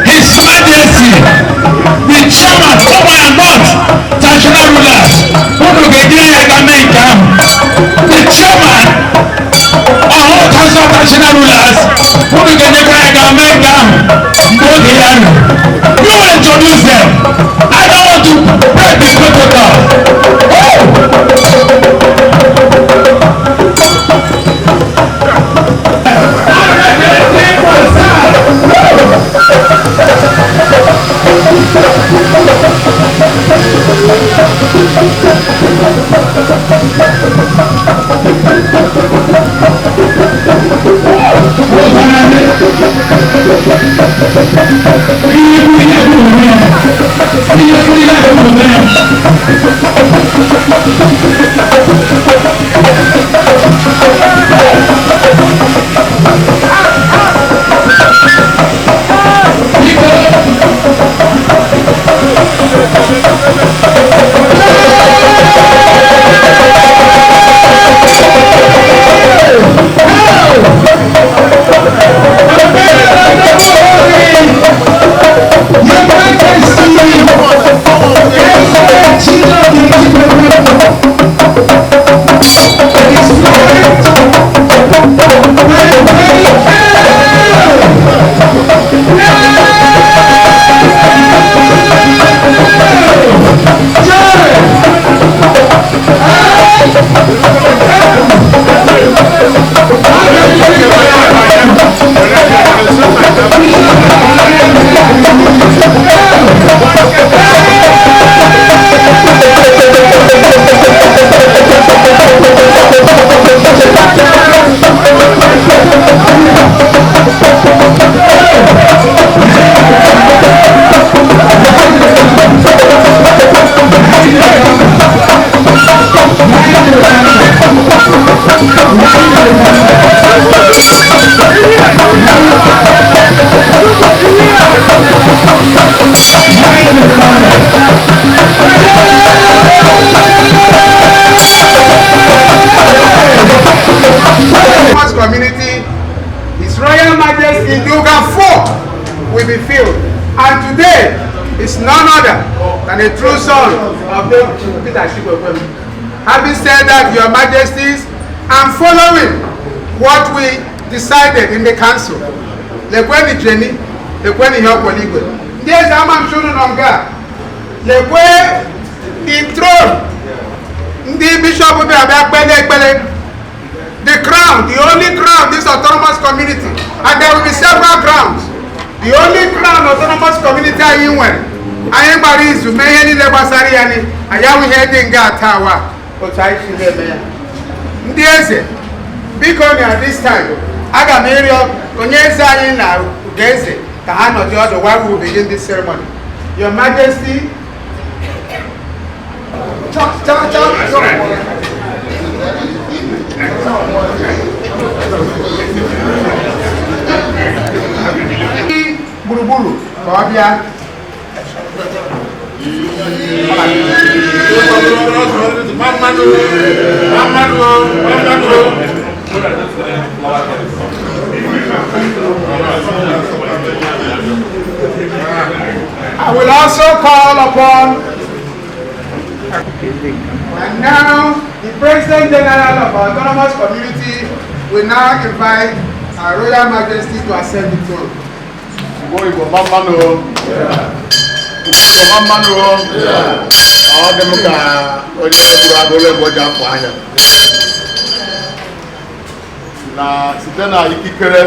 His Majesty the chairman Ụmụahịa North traditional rulers, unu ga-enyere ya aka mee nke ahụ. The chairman ọhụrụ council of traditional rulers, unu ga-enyekwara ya aka mee nke ahụ mgbe oge ya ruru. You will introduce them. I don't want to break the protocol. Oh! Autonomous Community, His Royal Majesty Nduga IV will be filled. And today is none other than a true son of the Peter Chikwekwe. Having said that, Your Majesties, I'm following what we decided in the council. Lekweni Jeni, lekweni ihe ọkwọligwe. Ndị eze ama m sunu nọ nga a. Lekwe the throne ndị bishọp bịara bịa kpele ekpele. The crown, the only crown this autonomous community, and there will be several crowns. The only crown autonomous community anyị nwere, anyị gbara izu mee ihe niile gbasara ya ni, anyị ahụ ihe dị nga taa wa, otu anyị si na-eme ya. Ndị eze, biko na this time, aga m ịrịọ onye eze anyị na Ugoeze ka ha nọdụ ọdụ while we begin this ceremony. Your Majesty, cha cha cha. Gburugburu ka ọ bịa. I will also call upon, and now the President General of our Autonomous Community will now invite Our Royal Majesty to ascend the throne. Igbo Igbo mma mmanụ o. Igbo mma mmanụ o. Ọ dị m ka onye gburu agụrụ egbe ji afọ anya. Na site na ikikere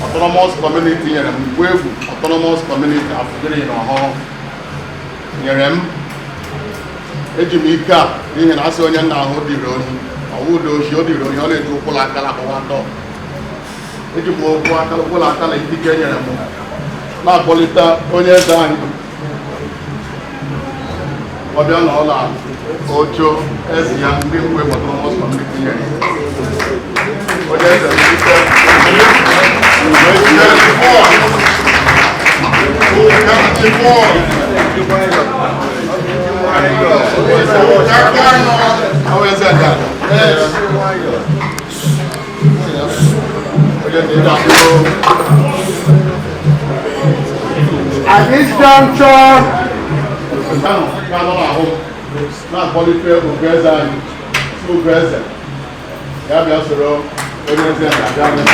Autonomous Community nyere m mgbe egwu Autonomous Community Afụgịrị na ọhụrụ nyere m, eji m ike a n'ihi na asị onye nna ahụ dịrị ohi ọwụ ụda ohi o dịrị ohi ọ na-eji ụkwụla akala agbụwa atọ. Eji m ụkwụ akala ụkwụla akala ikike nyere m na-akpọlite onye eze anyị ọbịa na ọla ocho eze ya ndị mgbe Autonomous Community nyere ya. Onye eze m biko, At this juncture, na-akpọlite Ogoeze anyị, si Ogoeze ya bịa soro onye eze na-abịa.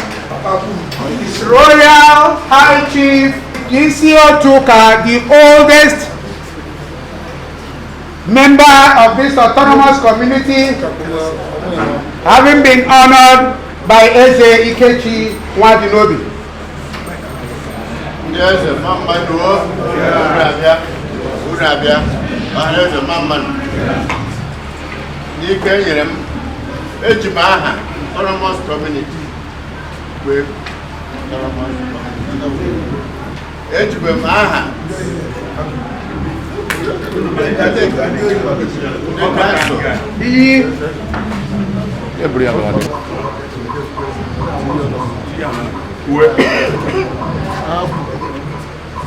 His Royal High Chief D.C. Otuka, the oldest member of this autonomous community, having been honored by Eze Ikechi Nwadinobi. Ndị eze mma mmanụ o, unu abịa, ọha eze mma mmanụ. N'ike nyere m, eji m aha Autonomous Community wee Autonomous Community. Ejikwa m aha ndị kansụl.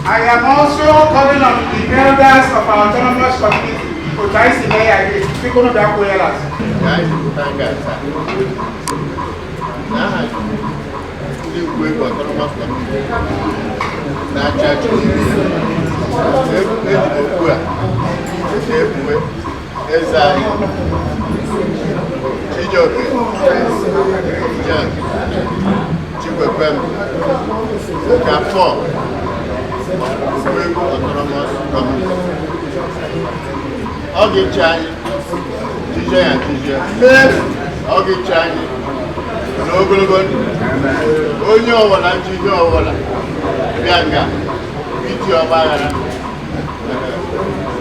I am also calling on the elders of our autonomous community, Otaisi Meya, Bikono Dakuelas. Ya anyị pụta nga taa. N'aha ndị Igbo Egwu Autonomous Community na-achị achị n'ime ya. Eji m okpu a na-ekpuwe eze anyị Chijioke Jack Chikwepem nke afọ Igbo Egwu Autonomous Community. Ọ ga-echi anyị jije ya jije. Ọ ga-echi anyị n'ogologo ndụ. Onye ọbụla njije ọbụla bịa nga iti ọgba aghara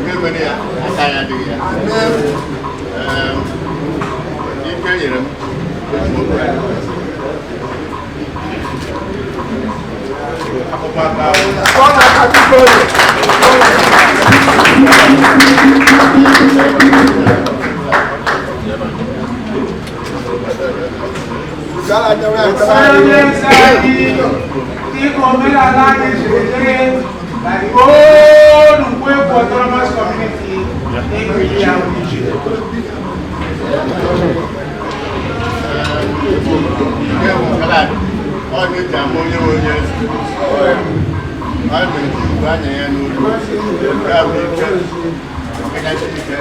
ihe mere ya aka ya adịghị ya. Ike nyere m eji m okwu anyị. By the old Nkwe Autonomous Community, Ọ na-eji ama onye nwe onye eze. Ọ na-eji igwe anya ya n'olu. Nke a bụ ike. Kachasị ike.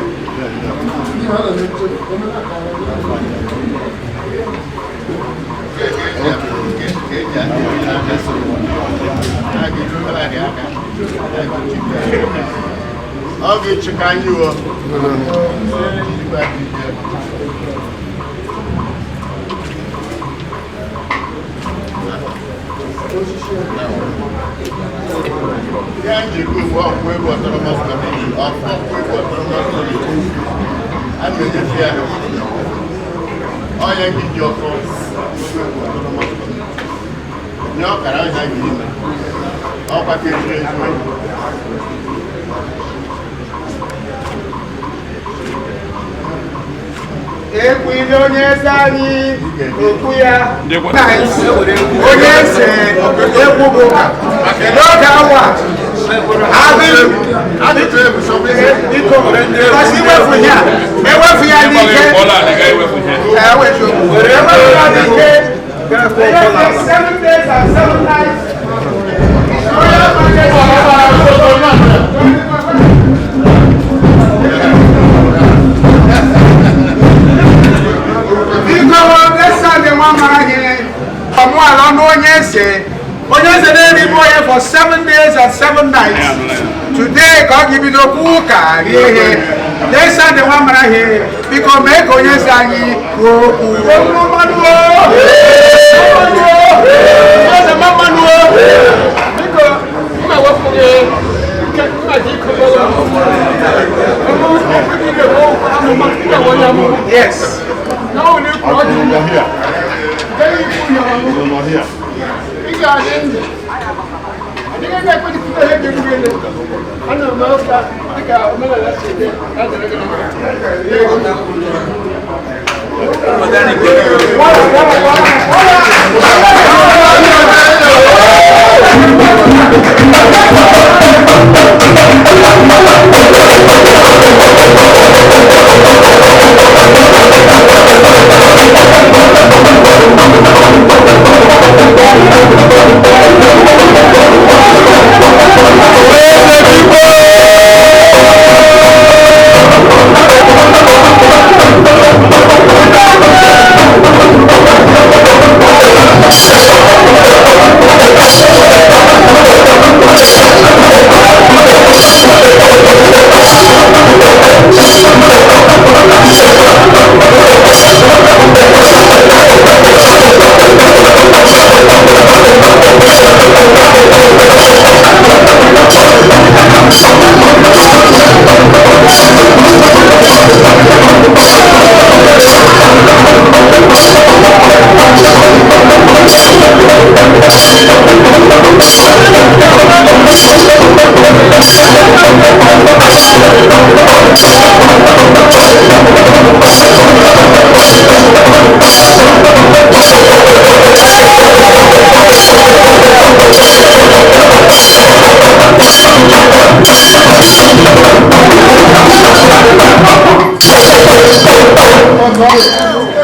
Ọ ga-echekwa anyị o. Ihe anyị ji ekwu bụ ọkwụ egwu autonomous community, ọkwụ egwu autonomous community. A na-enyefe ya ọnya gị ji ọkụ egwu autonomous community. Nye ọkara ọnya gị ime. Ọkwa ka ezi ezi. Ekwile onye eze anyị okwu ya onye eze egwu bụ n'oge awa iwefu ya ewefu ya n'ike ewefu ya n'ike 7 days and 7 nights. Onye eze na-erigbu onye for 7 days and 7 nights. Today ka ọ ga-ebido kwuo ụka rie ihe. Next Sunday nwa mara ihe. Biko mee ka onye eze anyị kwuo okwu. Yes.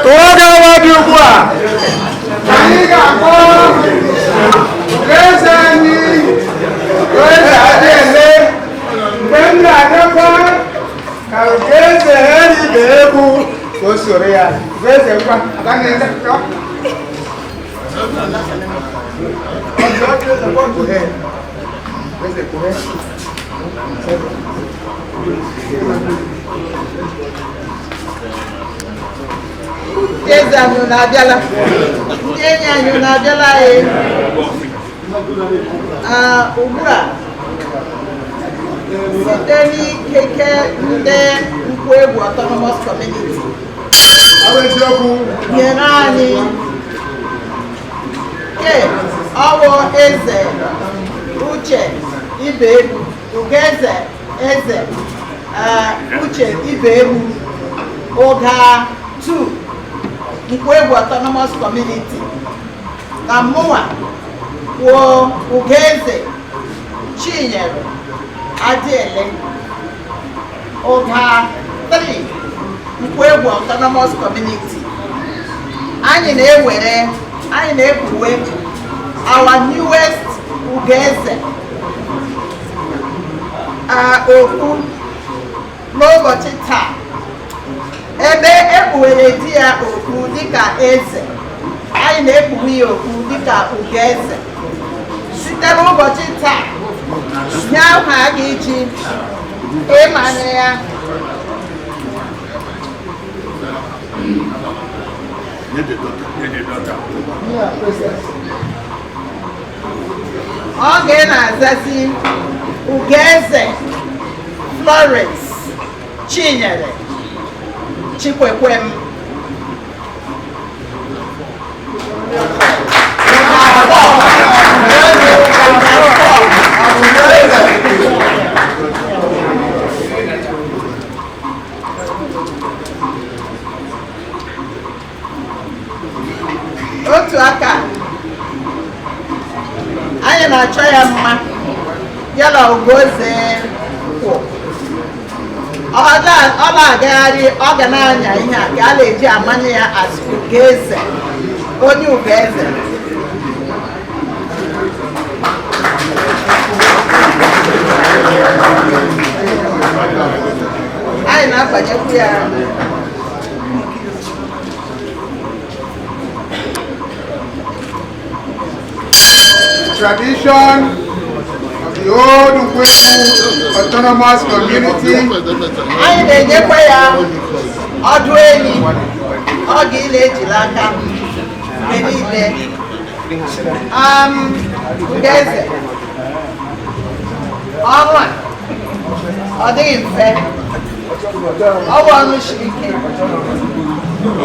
Oge awa dị ugbu a, anyị ga-akpọ eze anyị, eze Adịele, mgbe m na-abịakwa ka eze Heri egwu ka o soro ya. Eze ngwa, agaghị eze ka. Eze kwuhe. Ndị eze anyị unu abịala, ndị enyi anyị unu abịala anyị. Ugbu a site n'ikike ndị nkwu egwu autonomous community nyere anyị ke ọwụ eze Uche Ibeegbu, Ugeze eze Uche Ibeegbu, Ụga 2 Nkwegwu Autonomous Community na mụnwa kwuo Ugeze Chinyere Adịele, Ụga 3 Nkwegwu Autonomous Community. Anyị na-ewere, anyị na-ekpuwe our newest Ugeze okpu n'ụbọchị taa, ebe ekpuwere di ya okpu dịka eze, anyị na-ekpuwe ya okpu dịka Ugeze. Site n'ụbọchị taa, nye ahụ a ga-eji ịmanye ya. Ọ ga na-azazi Ugeze Florence Chinyere Chikwekwem. Otu aka anyị na-achọ ya mma, ya na Ugoeze kwụ. Ọ na-agagharị, ọ ga na-anya ihe a ka a na-eji amanye ya as Ugeze, onye Ugeze. Anyị na-abanyekwu ya. Tradition of the old Nkwenkwu Autonomous Community. Anyị na-enyekwa ya ọdụ enyi ọ ga-ile ejila aka mgbe niile. Ugeze, ọrụ a ọ dịghị mfe, ọ bụ ọrụ siri ike,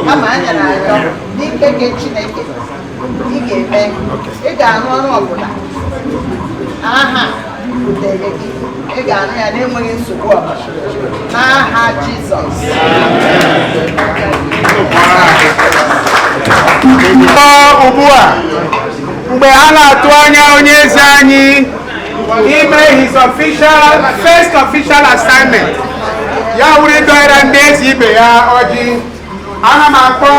kama anyị na-arịọ n'ike nke Chineke ị ga-eme, ị ga-arụ ọrụ ọbụla aha butere gị, ị ga-arụ ya n'enweghị nsogbu ọbụla n'aha Jizọs. Ugbu a, mgbe a na-atụ anya onye eze anyị ime his official first official assignment, ya wụrụ ịdọnyere ndị eze ibe ya ọjị, ana m akpọ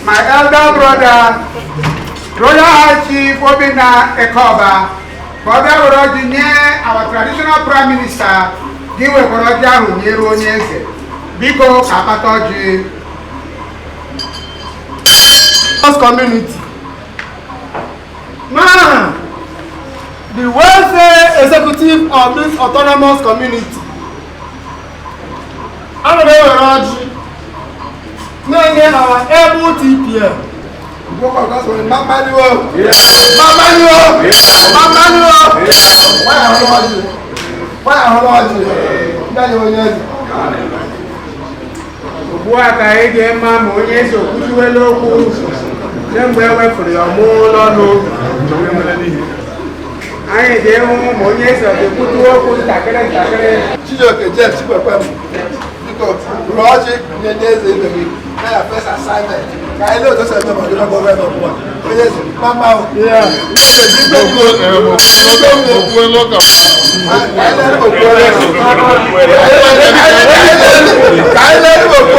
my elder brother, Royal High Chief Obinna Ekoba, ka ọ bịa were ọjị nye our traditional prime minister, gị wekwara ọjị ahụ nyere onye eze. Biko ka akpata ọjị. Community. Now, the welfare executive of this autonomous community, ana m ewere ọjị na-enye our able TPM. Mamaniwo! Mamaniwo! Mamaniwo! Why ahụrụ ọjị? Why ahụrụ ọjị? Ndị anyị onye eze. Ugbu a ka anyị ga-ema ma onye eze okwuchiwela okwu kemgbe e wefuru ya ọmụ n'ọnụ. Anyị ga-enwu ma onye eze ọ ga-ekwutu okwu ntakịrị ntakịrị. Chijioke James Chikwekwem, biko rụọ ọjị nye ndị eze ibe gị na ya first assignment ka anyị lee otu o si eme ma ọ dị na gọọmenti ọbụla. Onye eze, mama o. Eze, biko ka anyị lee okwu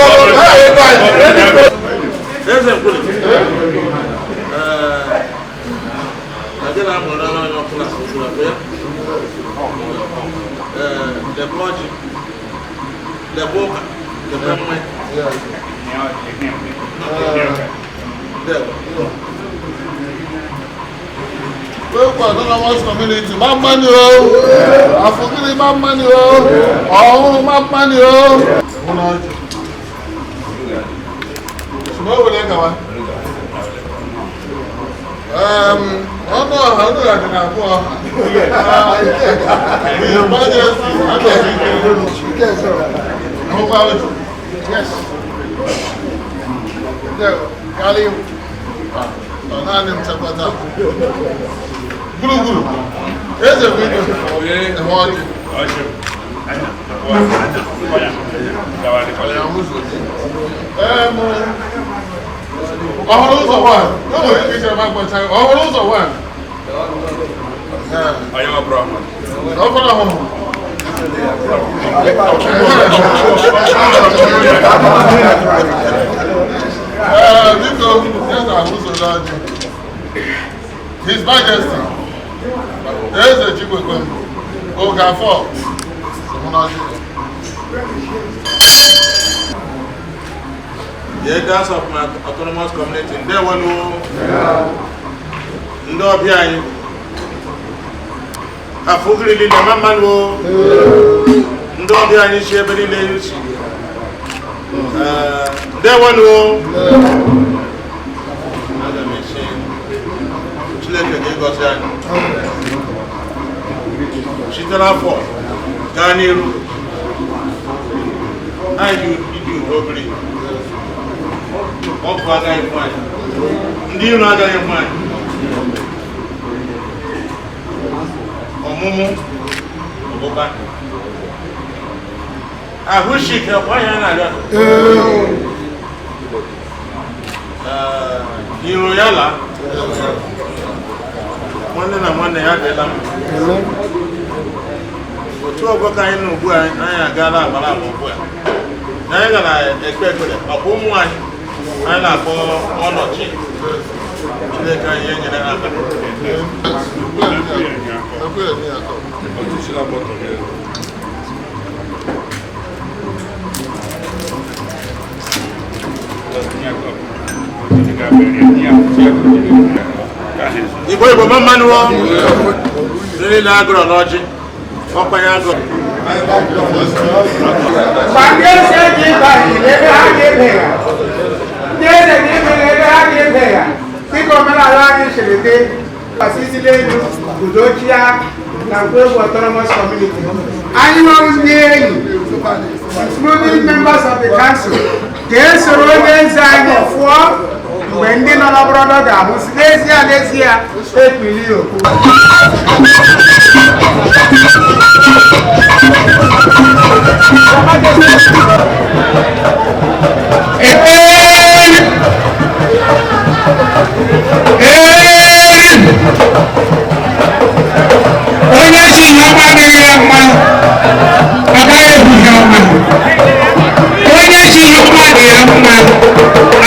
Eze Nkwuli, na amụrụ n'onye ọkụla usoro abụọ ya. Lekwa ọjị, lekwa ụka, lekwa mmanya. Nkwenkwu Autonomous Community, mamani o, Afugiri mamani o, Ọhụrụ mamani o. Ọnụ ọha ọnụ ọha dị na abụọ. Naanị m chekwata. Gburugburu. Eze bụ igwe. Eme ọjị. Ọhụrụ ụzọ nwaanyị. O nwere ike ichere ma mkpọcha. Ọhụrụ ụzọ nwaanyị. Ọhụrụ ọhụrụ. Biko, ya na ụzọ ọjị. His Majesty Eze Chikwekwem Okafor Sumunoji. The elders of my autonomous community, ndewonu, ndị ọbịa anyị, afụgiri niile ma mmanụ, ndị ọbịa anyị si ebe niile si, ndewonu. Aga m esi Chineke ga-egosi anyị site n'afọ gaa n'iru, anyị dị udo obere. Ọkụ agaghị mụ anyị, ndị iro agaghị mụ anyị, ọmụmụ ọbụba ahụ shike ọkwa ya na-arịọ iro ya la nwanne na nwanne ya abịala m otu ọgbọ ka anyị nọ ugbu a, anyị agaala agbara agba ugbu a na anyị gara ekpe ekpere ọkwa ụmụ anyị anyị na-akpọ ọnọchi. Chineke anyị enyere ha aka. Igbo Igbo ma mmanụ ndị niile agụrọ n'ọjị ọkwanye agụrụ. Mgbe ndị eze ji ịbanye ebe ha ga-ebe ha, ndị eze ji ịbanye ebe ha ga-ebe ha, dịka omenala anyị siri dị, gbasisila elu udochia na Nkwegwu Autonomous Community. Anyị nwere ndị enyi, including members of the council, ga-esoro onye eze anyị fụọ mgbe ndị nọ n'ọbụrọdọ ga-ahụ si n'ezie n'ezie ekpili okwu. Onye si ihe ọma adịghị ya mma, ọ gaghị ebu ihe ọma. Onye si ihe ọma dị ya mma,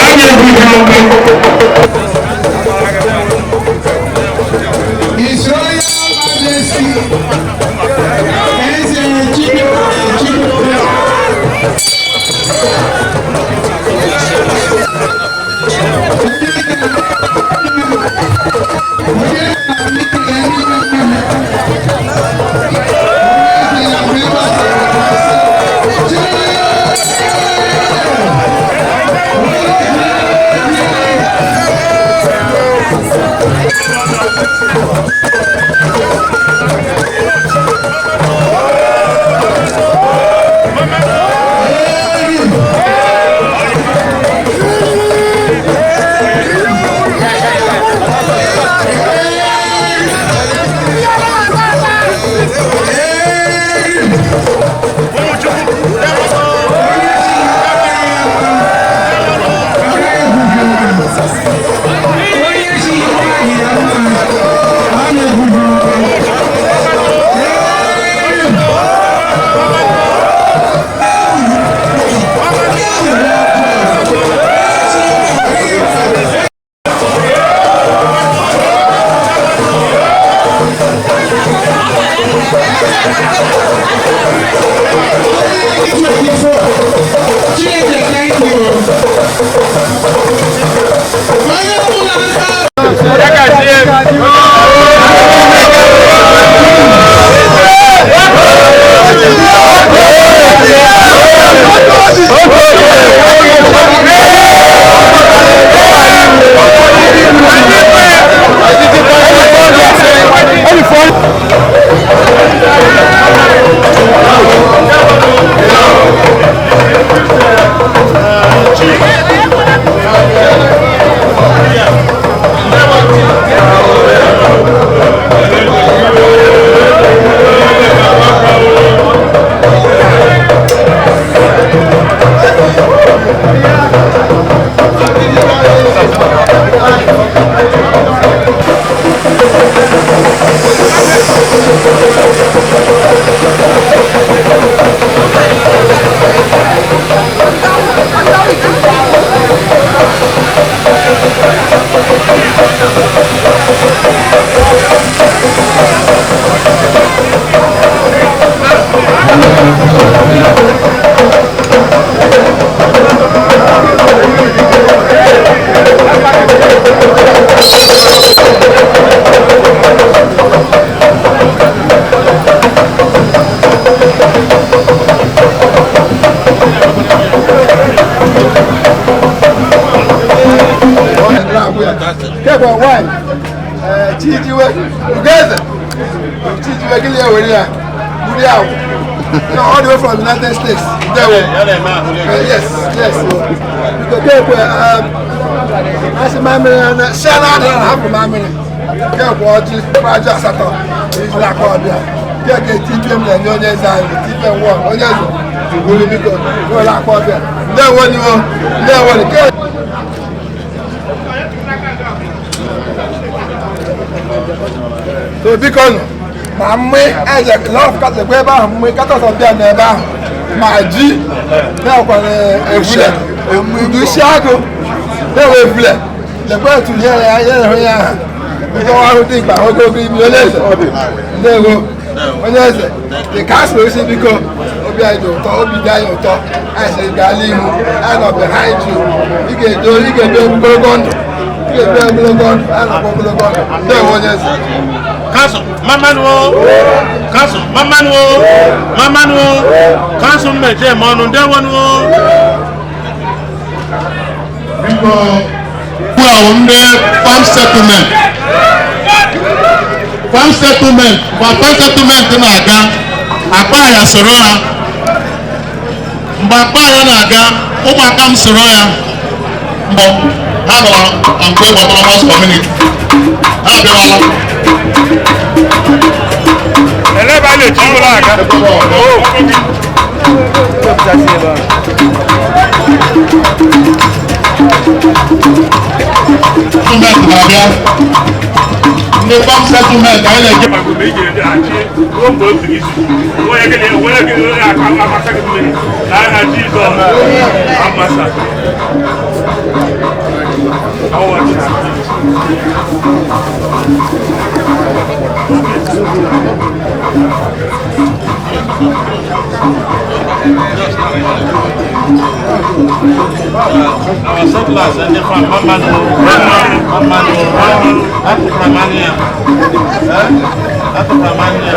ọ ga-ebu ihe ọma. His Royal Majesty Eze Chikwe. Gịnị ya were ya buru ya no, all the way from United States. Ndewo. Yes, yes. Biko kekwe asị mamịrị na si na adịghị na hapụ mamịrị kekwe ọjị ọjị asatọ ejiri aka ọbịa keke TPM na-enye onye eze anyị TPM wọ onye eze buru biko nwere aka ọbịa. Ndewo niwo, ndewo ni. So biko nụ ma mmị eze lọf katọk ebe ahụ mmị katọk ọbịa na ebe ahụ ma ji na-akwa evule udu isi agụ na-ewe evule lekwa etu ihe ya ya hụ ya aha nke ọrụ dị mkpa ogologo imi onye eze. Ndewo onye eze dị ka asị osi biko obi anyị dị ụtọ, obi dị anyị ụtọ, anyị sịrị gaala ihu anyị nọ behind you. Ị ga-edo ị ga-ebi ogologo ndụ, ị ga-ebi ogologo ndụ, anyị nọkwa ogologo ndụ. Ndewo onye eze. Council, mamanu o. Council, mamanu o. Mamanu o. Council mmeje mọnu ndewonu o. Biko, ugbu a wụ ndị farm settlement. Farm settlement, mgbe farm settlement na-aga, akpa ya soro ha. Mgbe akpa ya na-aga, ụmụaka m soro ya. Mbọ, ha nọ na mgbe autonomous community. Ha abịawala. Elebe a na-eji ụlọ aga. Settlement na-abịa. Ndị farm settlement anyị na-eje. Our settlers ndị farm mamanu mamanu atụpụramania atụpụramania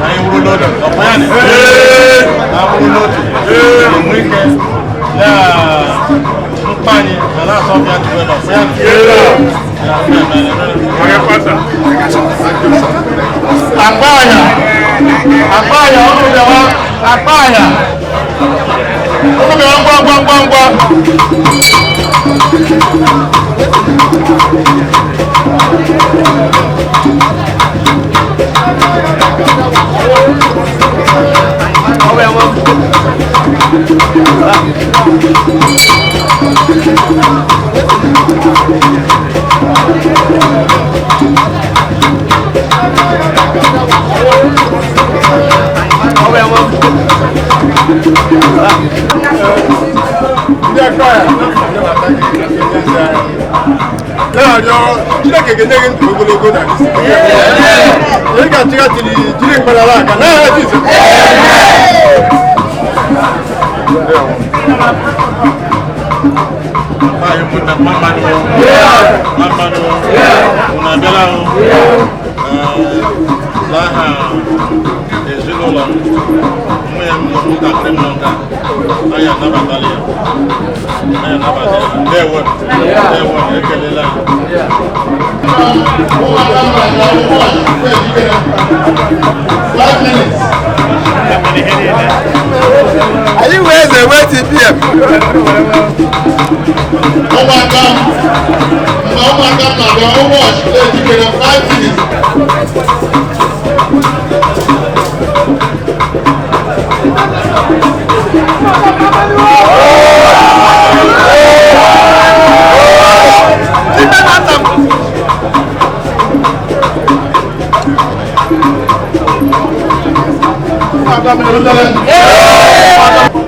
anyị wuru n'otu ọkwa ya na wuru n'otu enwe ike ya mkpa anyị na na-asọpịa tụwe na ọkwa ya Akpaya, akpaya, ọnụ bịawa, akpaya. Ọnụ bịawa ngwa ngwa ngwa ngwa. Ndị aka ya na-arịọ Chineke ga-enye gị ndụ ogologo na isi. Ị ga-achịga jiri jiri mkparara aka n'aha Jizọs. Anyị ụmụnna m mamanu mamanu unu abịala o n'aha ezinụlọ m nwunye m na ụmụntakịrị m nọ nga anyị anabatala ya, anyị anabatala ya. Ndewo, ndewo, ekelela ya. 5 minutes. Anyị wee eze wee TPM. Ụmụaka m, mgbe ụmụaka m na-abịa, ụbọchị na-ejikere 5 minutes.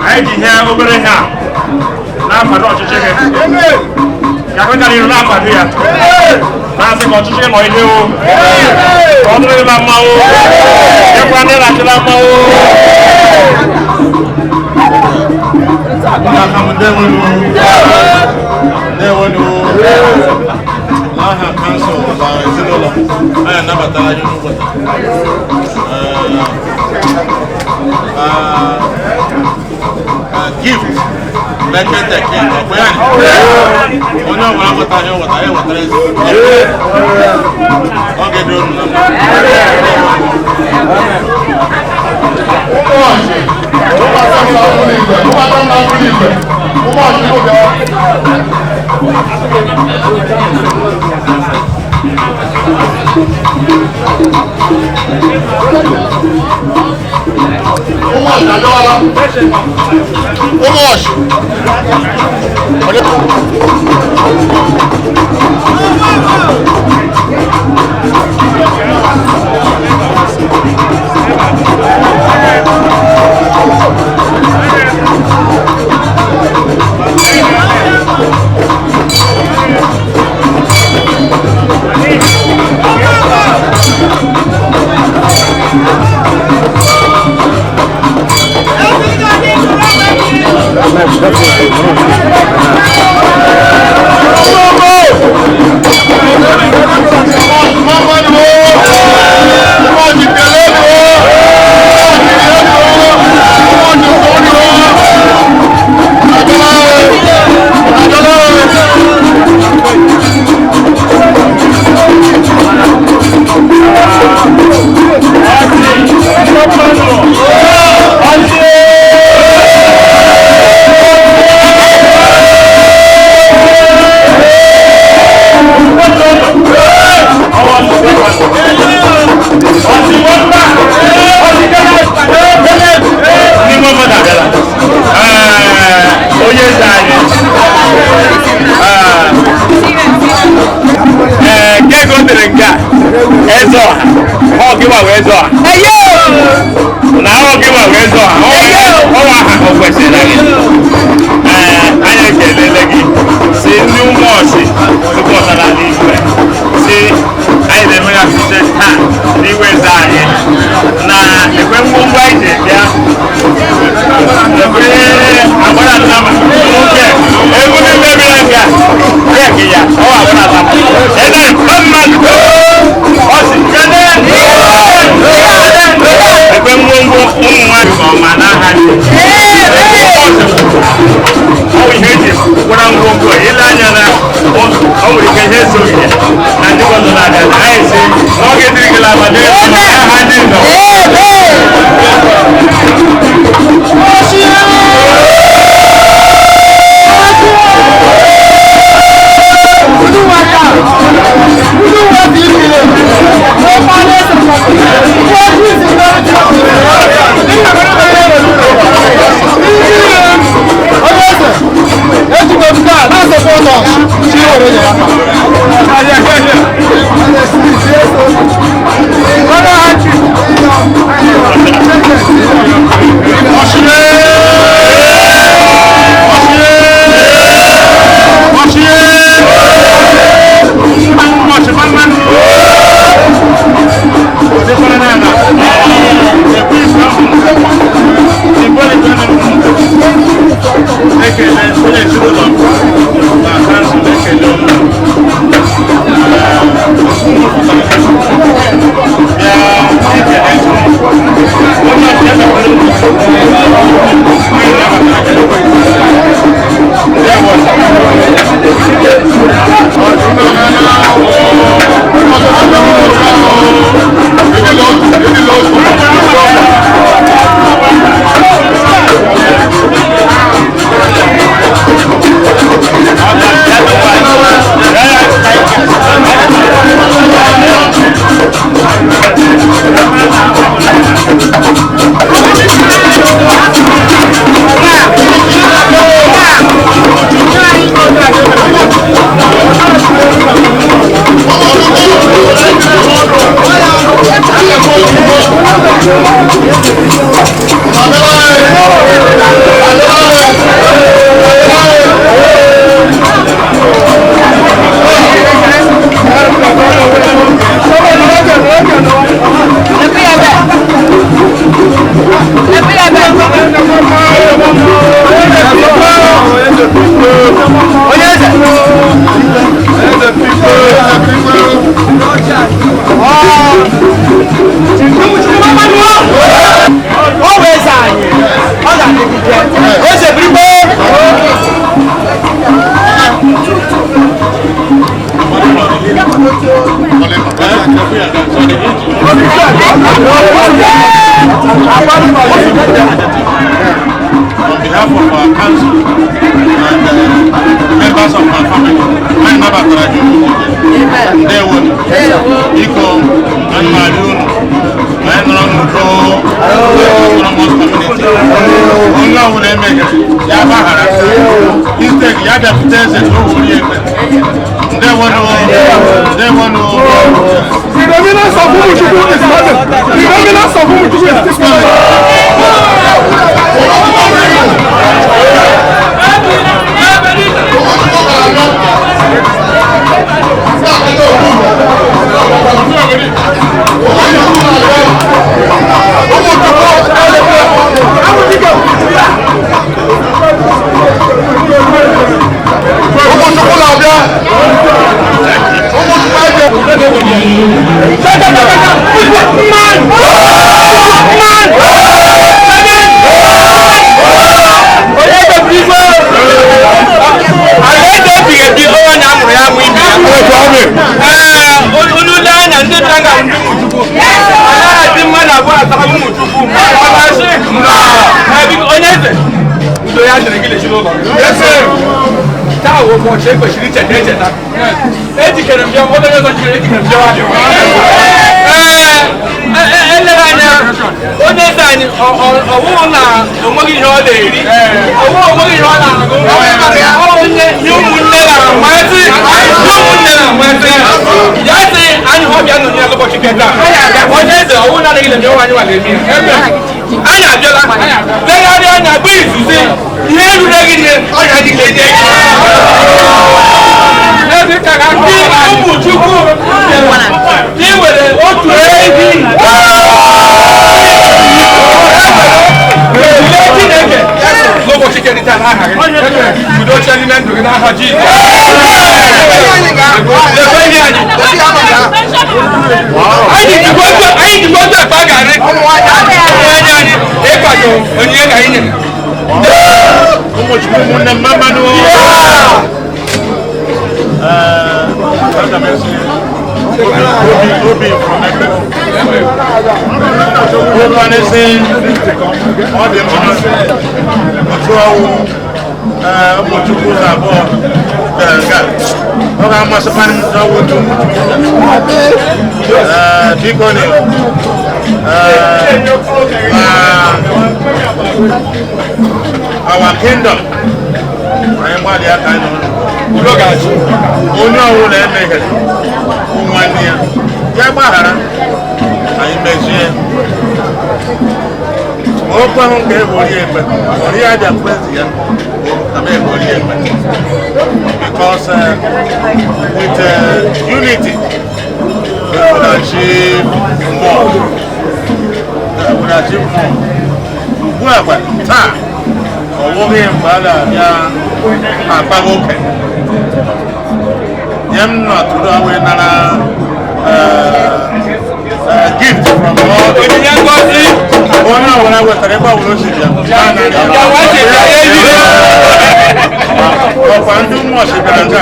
Anyị ji ihe obere ihe a na-akwado ọchịchị gị ka kwe gara iru na-akwado ya na-asị ka ọchịchị gị nọ ihe o ka ọ dịrị gị na mma o nyekwa ndị na-achị na mma o. Ụmụaka m ndewonu ndewonu n'aha kansụl na ezinụlọ m anyị anabatala anyị n'ụbọchị gift N'eke teke, ọkwa ya onye ọbụla nweta ihe nweta ya nwetara ezi. Ọ ga-edị olu na mma. Ekele onye ezinụlọ m na kansụl, ekele ụmụ On behalf of our council and members of my family, anyị nabatara gị. Ndewo. Biko, anyị na-arịọ unu anyị nọrọ n'udo, autonomous community. Onye ọbụla emeghere ya gbaghara instead ya bịakwute eze ka o wuru ya ekpe. Ndewo. Ndewo. The dominance of Umuchukwu is coming. The dominance of Umuchukwu is coming. Ụbọchị ekwesịrị icheta echeta ejikere m bịa onye ọzọ jikere ejikere m bịawa. Ee, eleghị anya onye eze anyị ọwụwụ na onweghị ihe ọ na-eri, ọwụwụ onweghị ihe ọ na-agụ, onye ihe ụmụnne na-amasị, ihe ụmụnne na-amasị ya sị anyị ọbịa nọ ya n'ụbọchị keta. Onye eze ọwụwụ na anaghị eme anyị nwale eme ya. Anyị abịala legharịa anya bụ izuzi ihe ruru gị ihe ọrịa dị ga-eje. Ndị ụmụchukwu ị were otu ehi lee Chineke n'ụbọchị kerịta n'aha gị, udo oche n'ime ndụ gị n'aha Jizọs. Lekwa ihe anyị jikwa otu akpa garị ụmụ anyị ịkwado onyinye ka anyị nyere. Ụmụchukwu ụmụnne m mmanụ. Obi from ebe ụkwanịsị ọ dị mma otu ọnwụ ụmụchukwu ụzọ abụọ bịara nke a. Ọ ga-amasịkwa n'ọnwụ otu ụmụchukwu. Biko ni our kingdom anyị gbalịa ka anyị nọ n'udo. Onye ọbụla emeghere nwanne ya ya gbaghara, anyị mezie ma okwu ahụ nke ebori ekpe ori ya bịa kwezi ya ka m ebori ekpe, because with unity we will achieve more. We will achieve more. Ugbu a kwa taa ọ bụghị mgbe a na-abịa akpaghị oke nye m nọtụrụ wee nara gift from all Onyinye ngozi. Onye ọbụla wetara ebe ọbụla o si bịa ọkwa ndị ụmụọchị bịara nke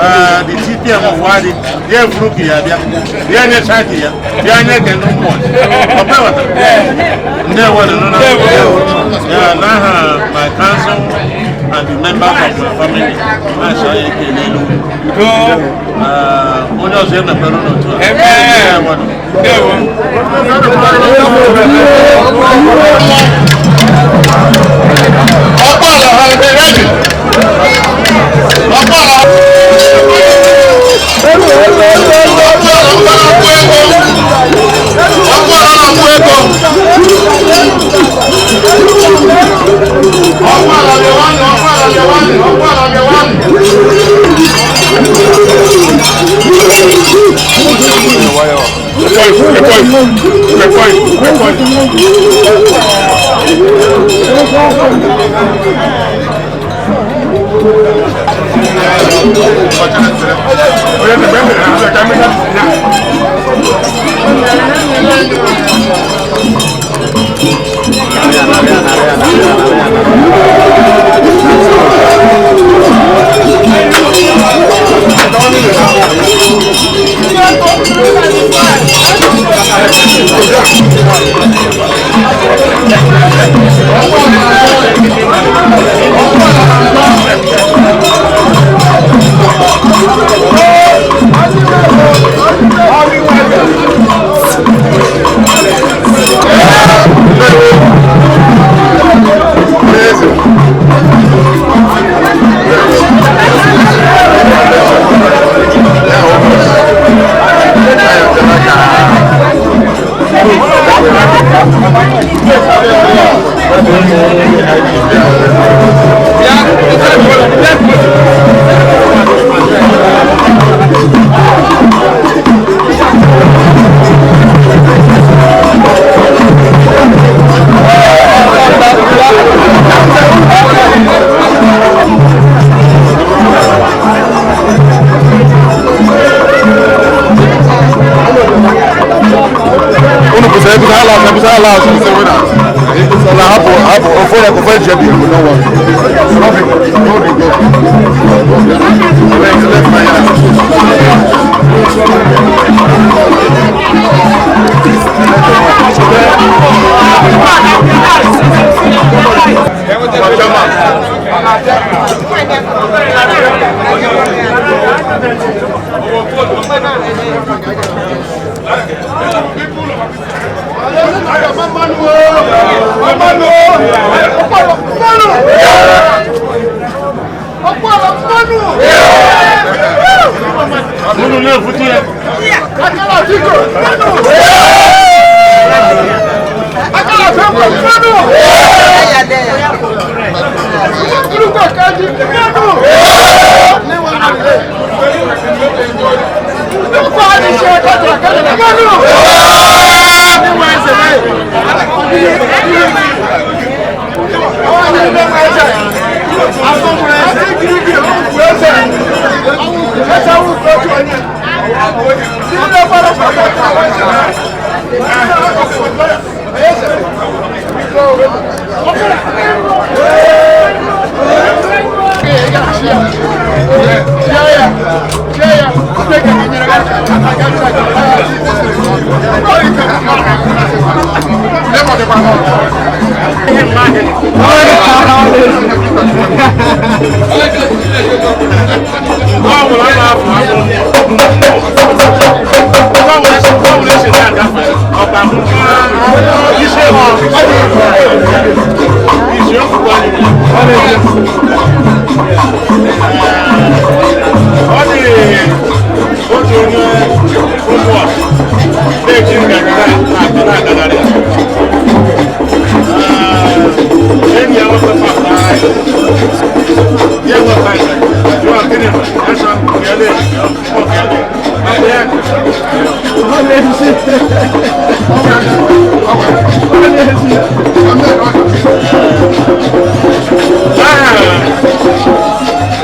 a, the TPM wadi ya evuru ka ya bịa bịa nyecha ka ya bịa nye ke ndị ụmụọchị ọkwa wetara ndị ewere nọ na ya n'aha my council and the members of my family na-achọ ya ekele elu onye ọzọ emepere n'otu a. Ndewo. Ọ̀pọ̀ has been ready. Ọ̀pọ̀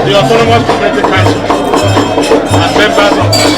The Autonomous Community Council and members of the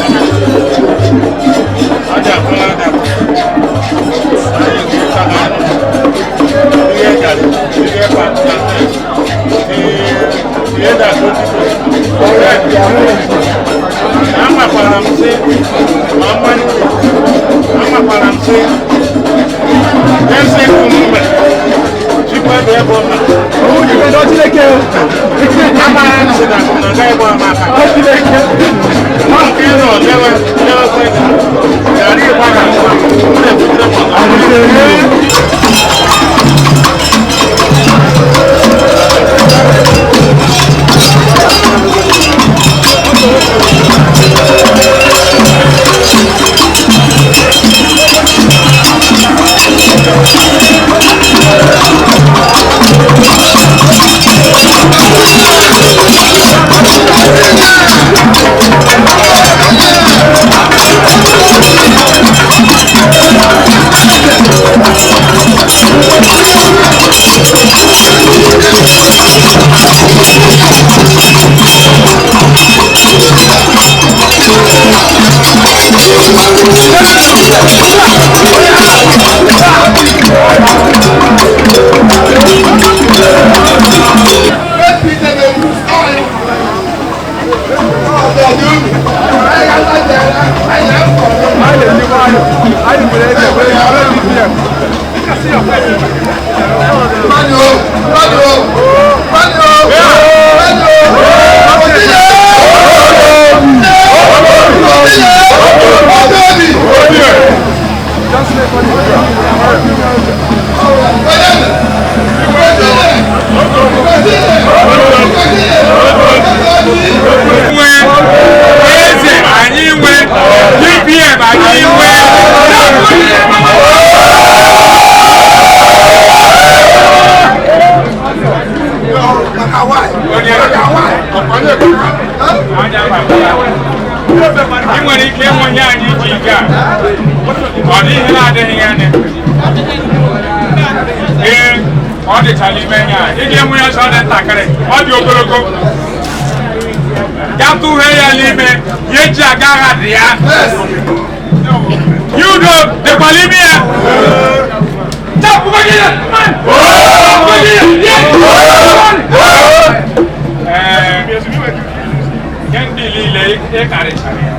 Thank you. Eze anyị nwe DPM anyị nwe. Ị nwere ike ịnwe ihe anyị ji ike a, ọ dị ihe na-adịghị anya. Ee, ọ dịchala ime ihe a. Ị ga-enwe ya ọsọ dị ntakịrị, ọ dị ogologo. Ya tụghe ya n'ime, ya eji aga agha dị ya. Ya udo dịkwa n'ime ya. Ee, ndị niile ịkarịchara ya.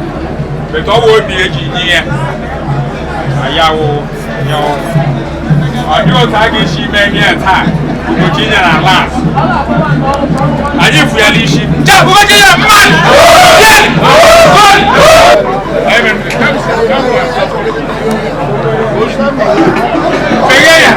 Bete ọ bụ obi eji nye ya. Ayawo, yawo. Ọ dị otu a ga-esi mee ihe taa, Ugochi nyere las. Anyị fụ ya n'isi. Ugochi nyere mmadụ! Peghe ya!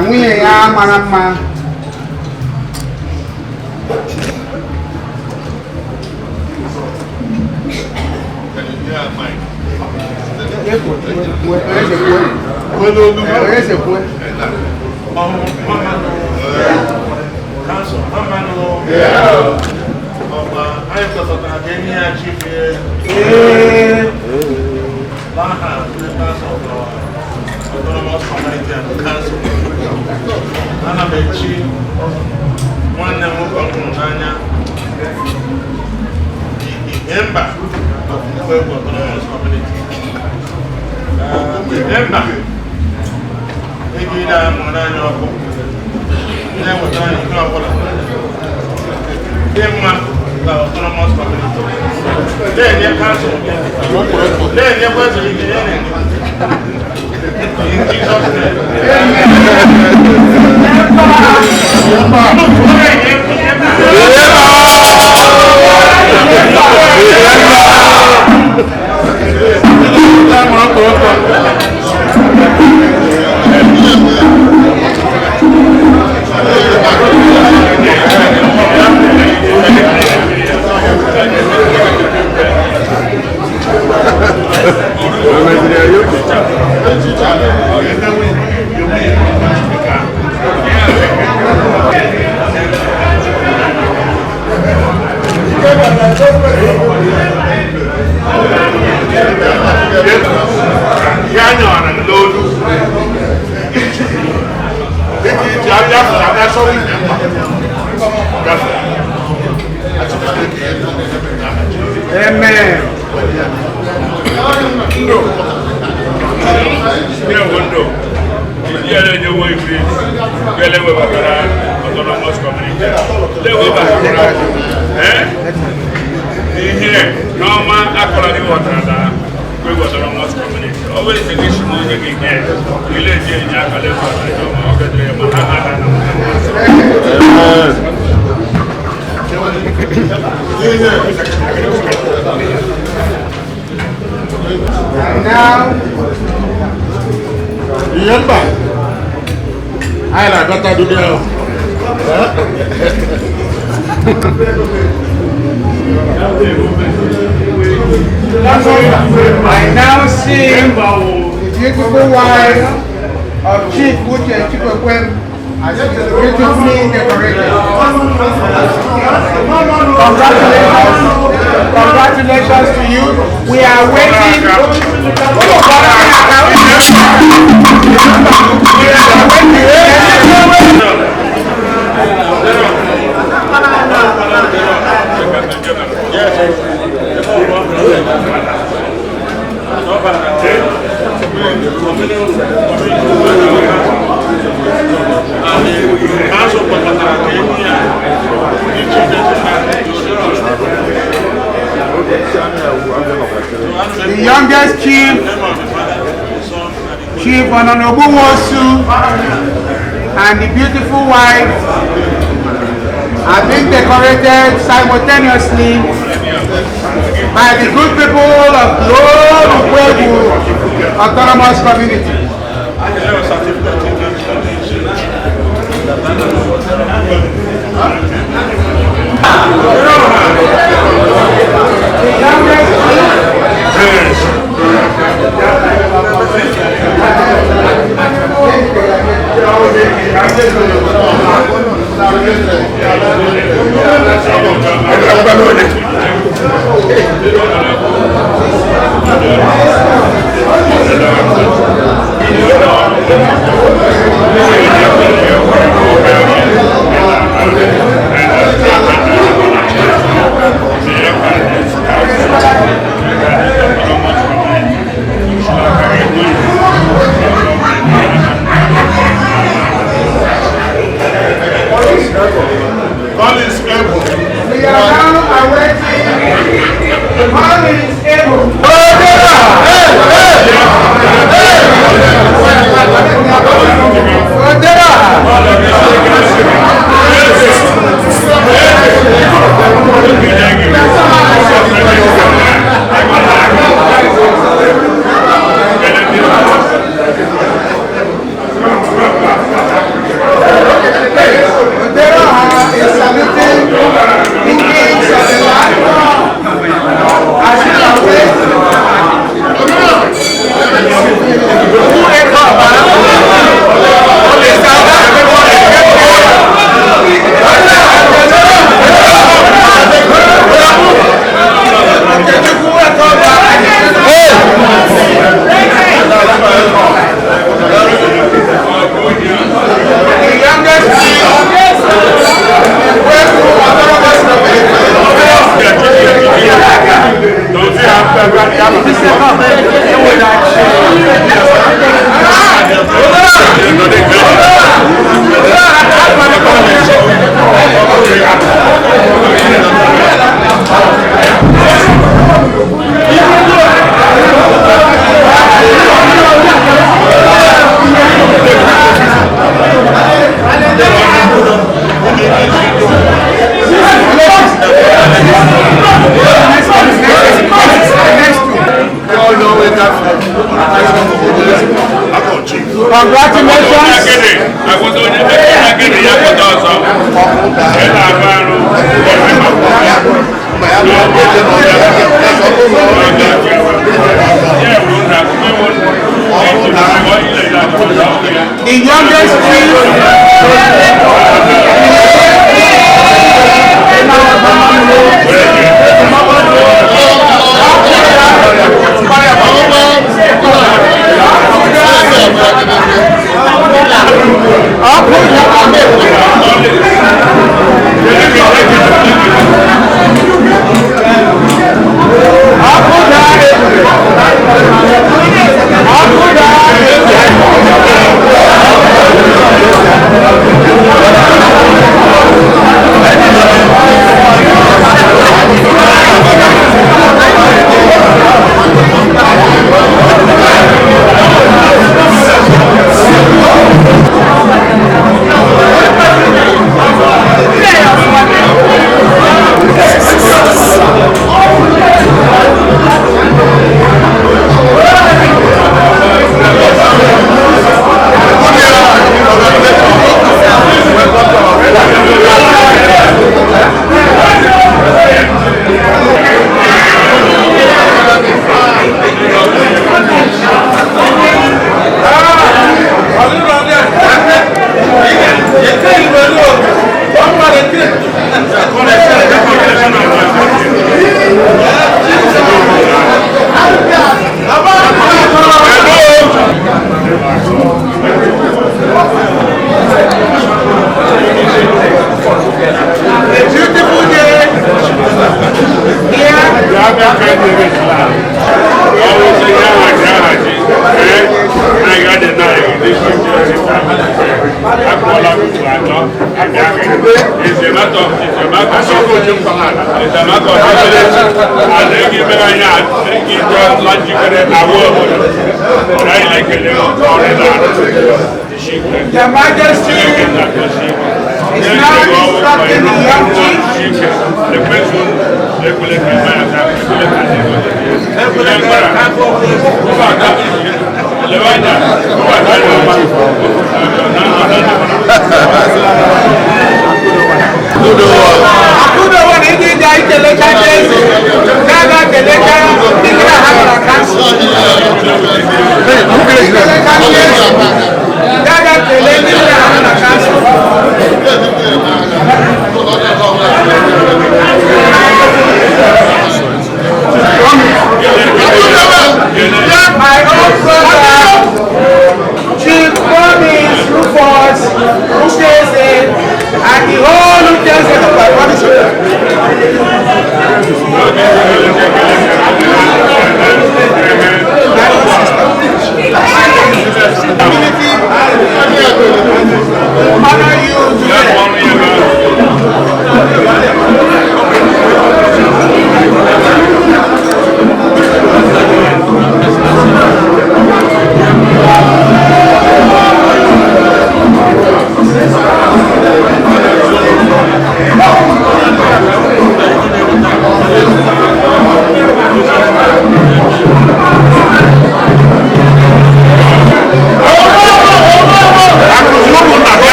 Nwunye ya mara mma. Ana m echi nwanne m nwoke ọhụrụ n'anya, the member of Nkwegwu Autonomous Community. Member ego ile a mụrụ n'anya ọkụ na-ewetara anyị ihe ọbụla dị mma na Autonomous Community, na-enye kansụl, na-enyekwa eze ike ya na-enye. In Jesus' name. Amen. Dịka iji abịa abịa sọrọ ihe mba gafee. Amen. Ndụ. Ndewo ndụ. Ìdí ẹ̀rọ ìjẹ́wọ́ ìgbé gẹ́lẹ́ wẹ̀bàkàrà autonomous community. Lẹ́wẹ̀bàkàrà ẹ́ ihe n'ọma akọrọ gị ghọtara na kwe autonomous community. Ọ bụrụ ise gị si m onye gị nye ile eji enye aka lẹ́wọ̀tara ìjọ ma ọ gẹdere ya ma ha ha ha na And now, Ihe mba anyị na-agọta dudu ahụ. I now see the beautiful wife of Chief Uche Chikwekwe as she is beautifully decorated. Congratulations. Congratulations to you. We are waiting. We are waiting. The youngest chief, Chief Ononobu Wosu, and the beautiful wife are being decorated simultaneously by the good people of the Old Autonomous Community. The youngest chief. Collins Ebo. We are now awaiting Collins Ebo. Odera! Your Majesty is now instructing the young chief. Akudowo ni ndị ji ikelecha ndị eze na-aga kelecha ndị ha gara kansụl. Ikelecha ndị eze na-aga kelee ndị ha gara kansụl. My own brother, Chief Promise Rufus Ukeze, and the whole Ukeze of my body. Community, honor you today.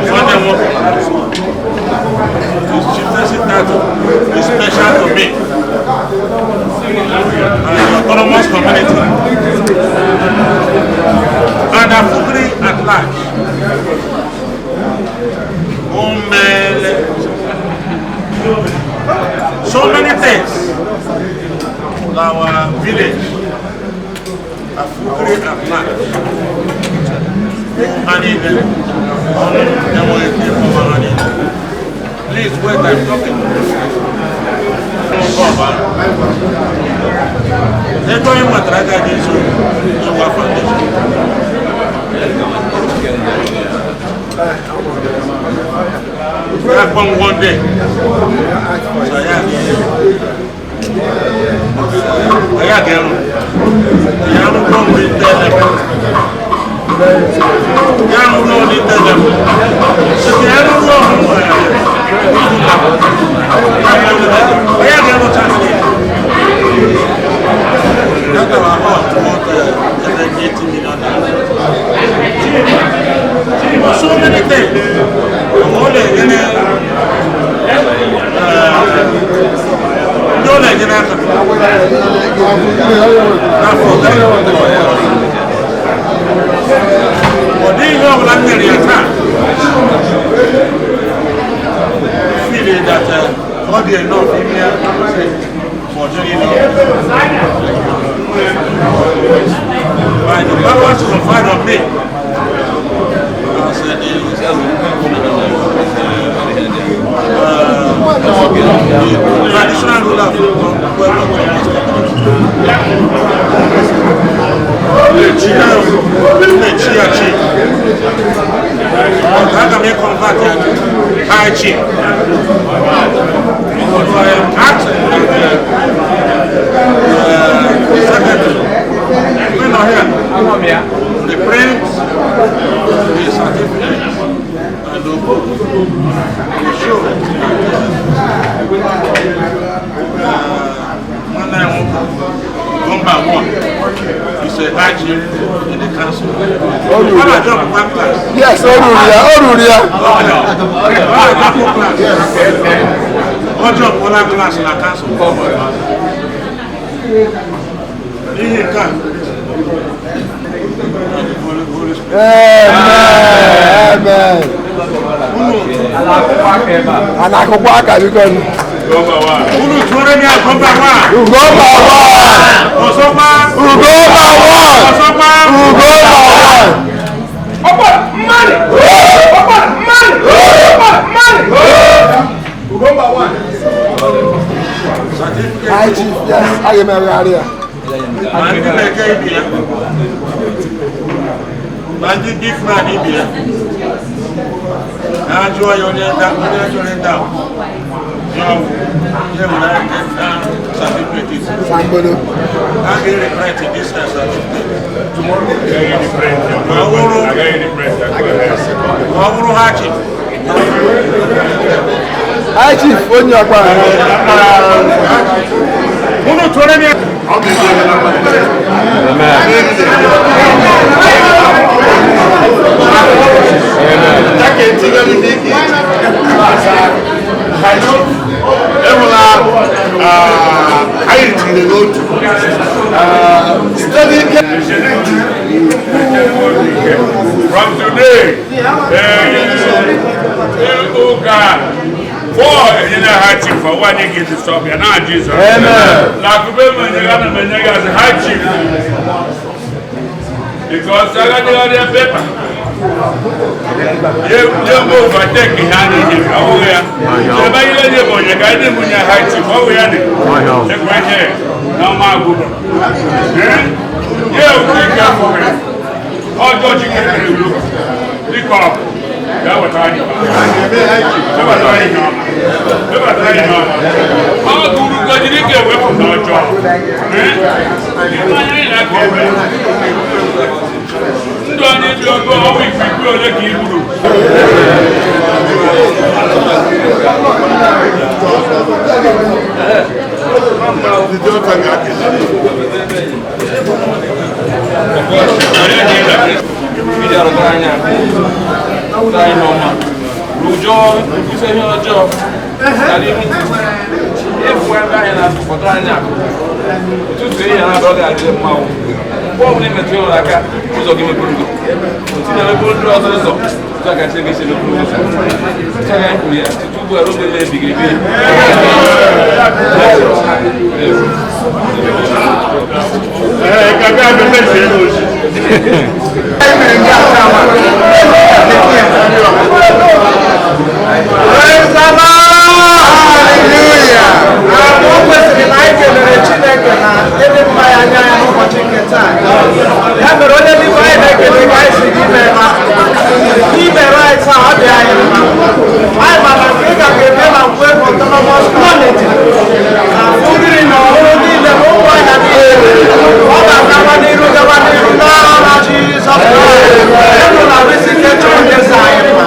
Nwanne m nwoke, his chieftaincy title is special to me and the autonomous community and Afugiri at large. Omele. So many things in our village, Afugiri at large. And in the please wait, I'm talking. Ego anyị nwetara agaghị ezu Ịgwa Foundation. Akpọ m one day. So ya ya ga-eru. Ya arụkọ m dị level. Ya arụkọ m dị level. So ya arụkọ m ya ga-eru chance. That our heart worth 80 million naira. So many things. Ọ dịghị ihe ọbụla m nyere ya taa. Feel that ọ dị enough ime ya for doing it. By the powers conferred on me, as the traditional ruler of the chief, but how can we convert to high chief? So I am acting the secretary. We are here. The prince, the certificate, and the book to show that number one is a high chief in the council. One class. Yes, Oruria. Ojo one class in the council. Ihe nke a. Amen. Anakwụkwọ aka biko. Unu tụọrọ ya Ugomba wa. Ugomba wa. Ọzọkwa. Ugomba wa. Ọzọkwa. Ugomba wa. Ọkwa mmadụ. Ọkwa mmadụ. Ọkwa mmadụ. Ugomba wa. High chief, yes, I am area. Ma ndị na-eke ibi ya. Ma ndị big man ibi ya. Na ajụọ ya onye jụrụ ndị ahụ. Ya were certificate. Sangolo. A ga-reprint this certificate. Ọ bụrụ ha chi. High chief, onye ọkwa. Unu tụọrọ ya. Anyị tinyere n'otu site n'ike. From today, ụka four enye high chief for one year to stop ya na Jesus. Amen. Na kube menye ga na menye ga as high chief. Because aga dey on their paper. Ye go overtake ha ni ni awo ya. Se ba ile ye bo ye ga ni mu nya high chief awo ya ni. Se kwa he na ma gudo. Eh? Ye o ke ka fo me. Ojo ji kekere lu. Diko. Ya weta anyị. Webata anyị n'ọma. Webata anyị n'ọma. Ọ gụrụ gọjiri ka ewepụ n'ọjọọ. Ịmanya anyị na-aka ebe. Ndụ anyị dị ọgụ ọnwụ ikpikpe onye ka i gburu. Pụta ihe ọma. Rụjọọ ife ihe ọjọọ. Gara ihu. Efu ebe anyị na-atụpụta anyị akụ. Ụtụtụ ehihie na-abịa ọ ga-adịrị mma o. Mgbe ọbụla ị metụrụ ụlọ aka, ụzọ gị mepere gị. Otu na-emepere ndị ọzọ ụzọ, otu aka Chineke si emepere ụzọ. Otu aka anyị kwuru ya, tutu ugbu a ruo mgbe ebighị ebi. Praise the Lord! Hallelujah! O kwesịrị na anyị kelere Chineke na ịdị mma ya anya ya n'ụbọchị nke taa. Ya mere onye n'ime anyị na-ekele ka anyị si gị meela. Imere anyị taa ọ dị anyị mma. Anyị ma na nke ị ga ga-eme na nkwe autonomous community. Na mmiri na ọhụrụ niile na ụmụ ahịa niile. Ọ ga-agawa n'iru gawa n'iru n'aha Jizọs Kraịst. Elu na arụsị ike chọrọ eze anyị mma.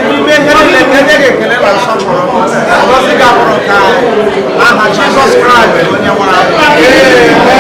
N'ime ihe niile ka enye gị ekele na nsọpụrụ. Ngọzi ga-abụrụ nke anyị. N'aha Jizọs Kraịst onye nwe anyị.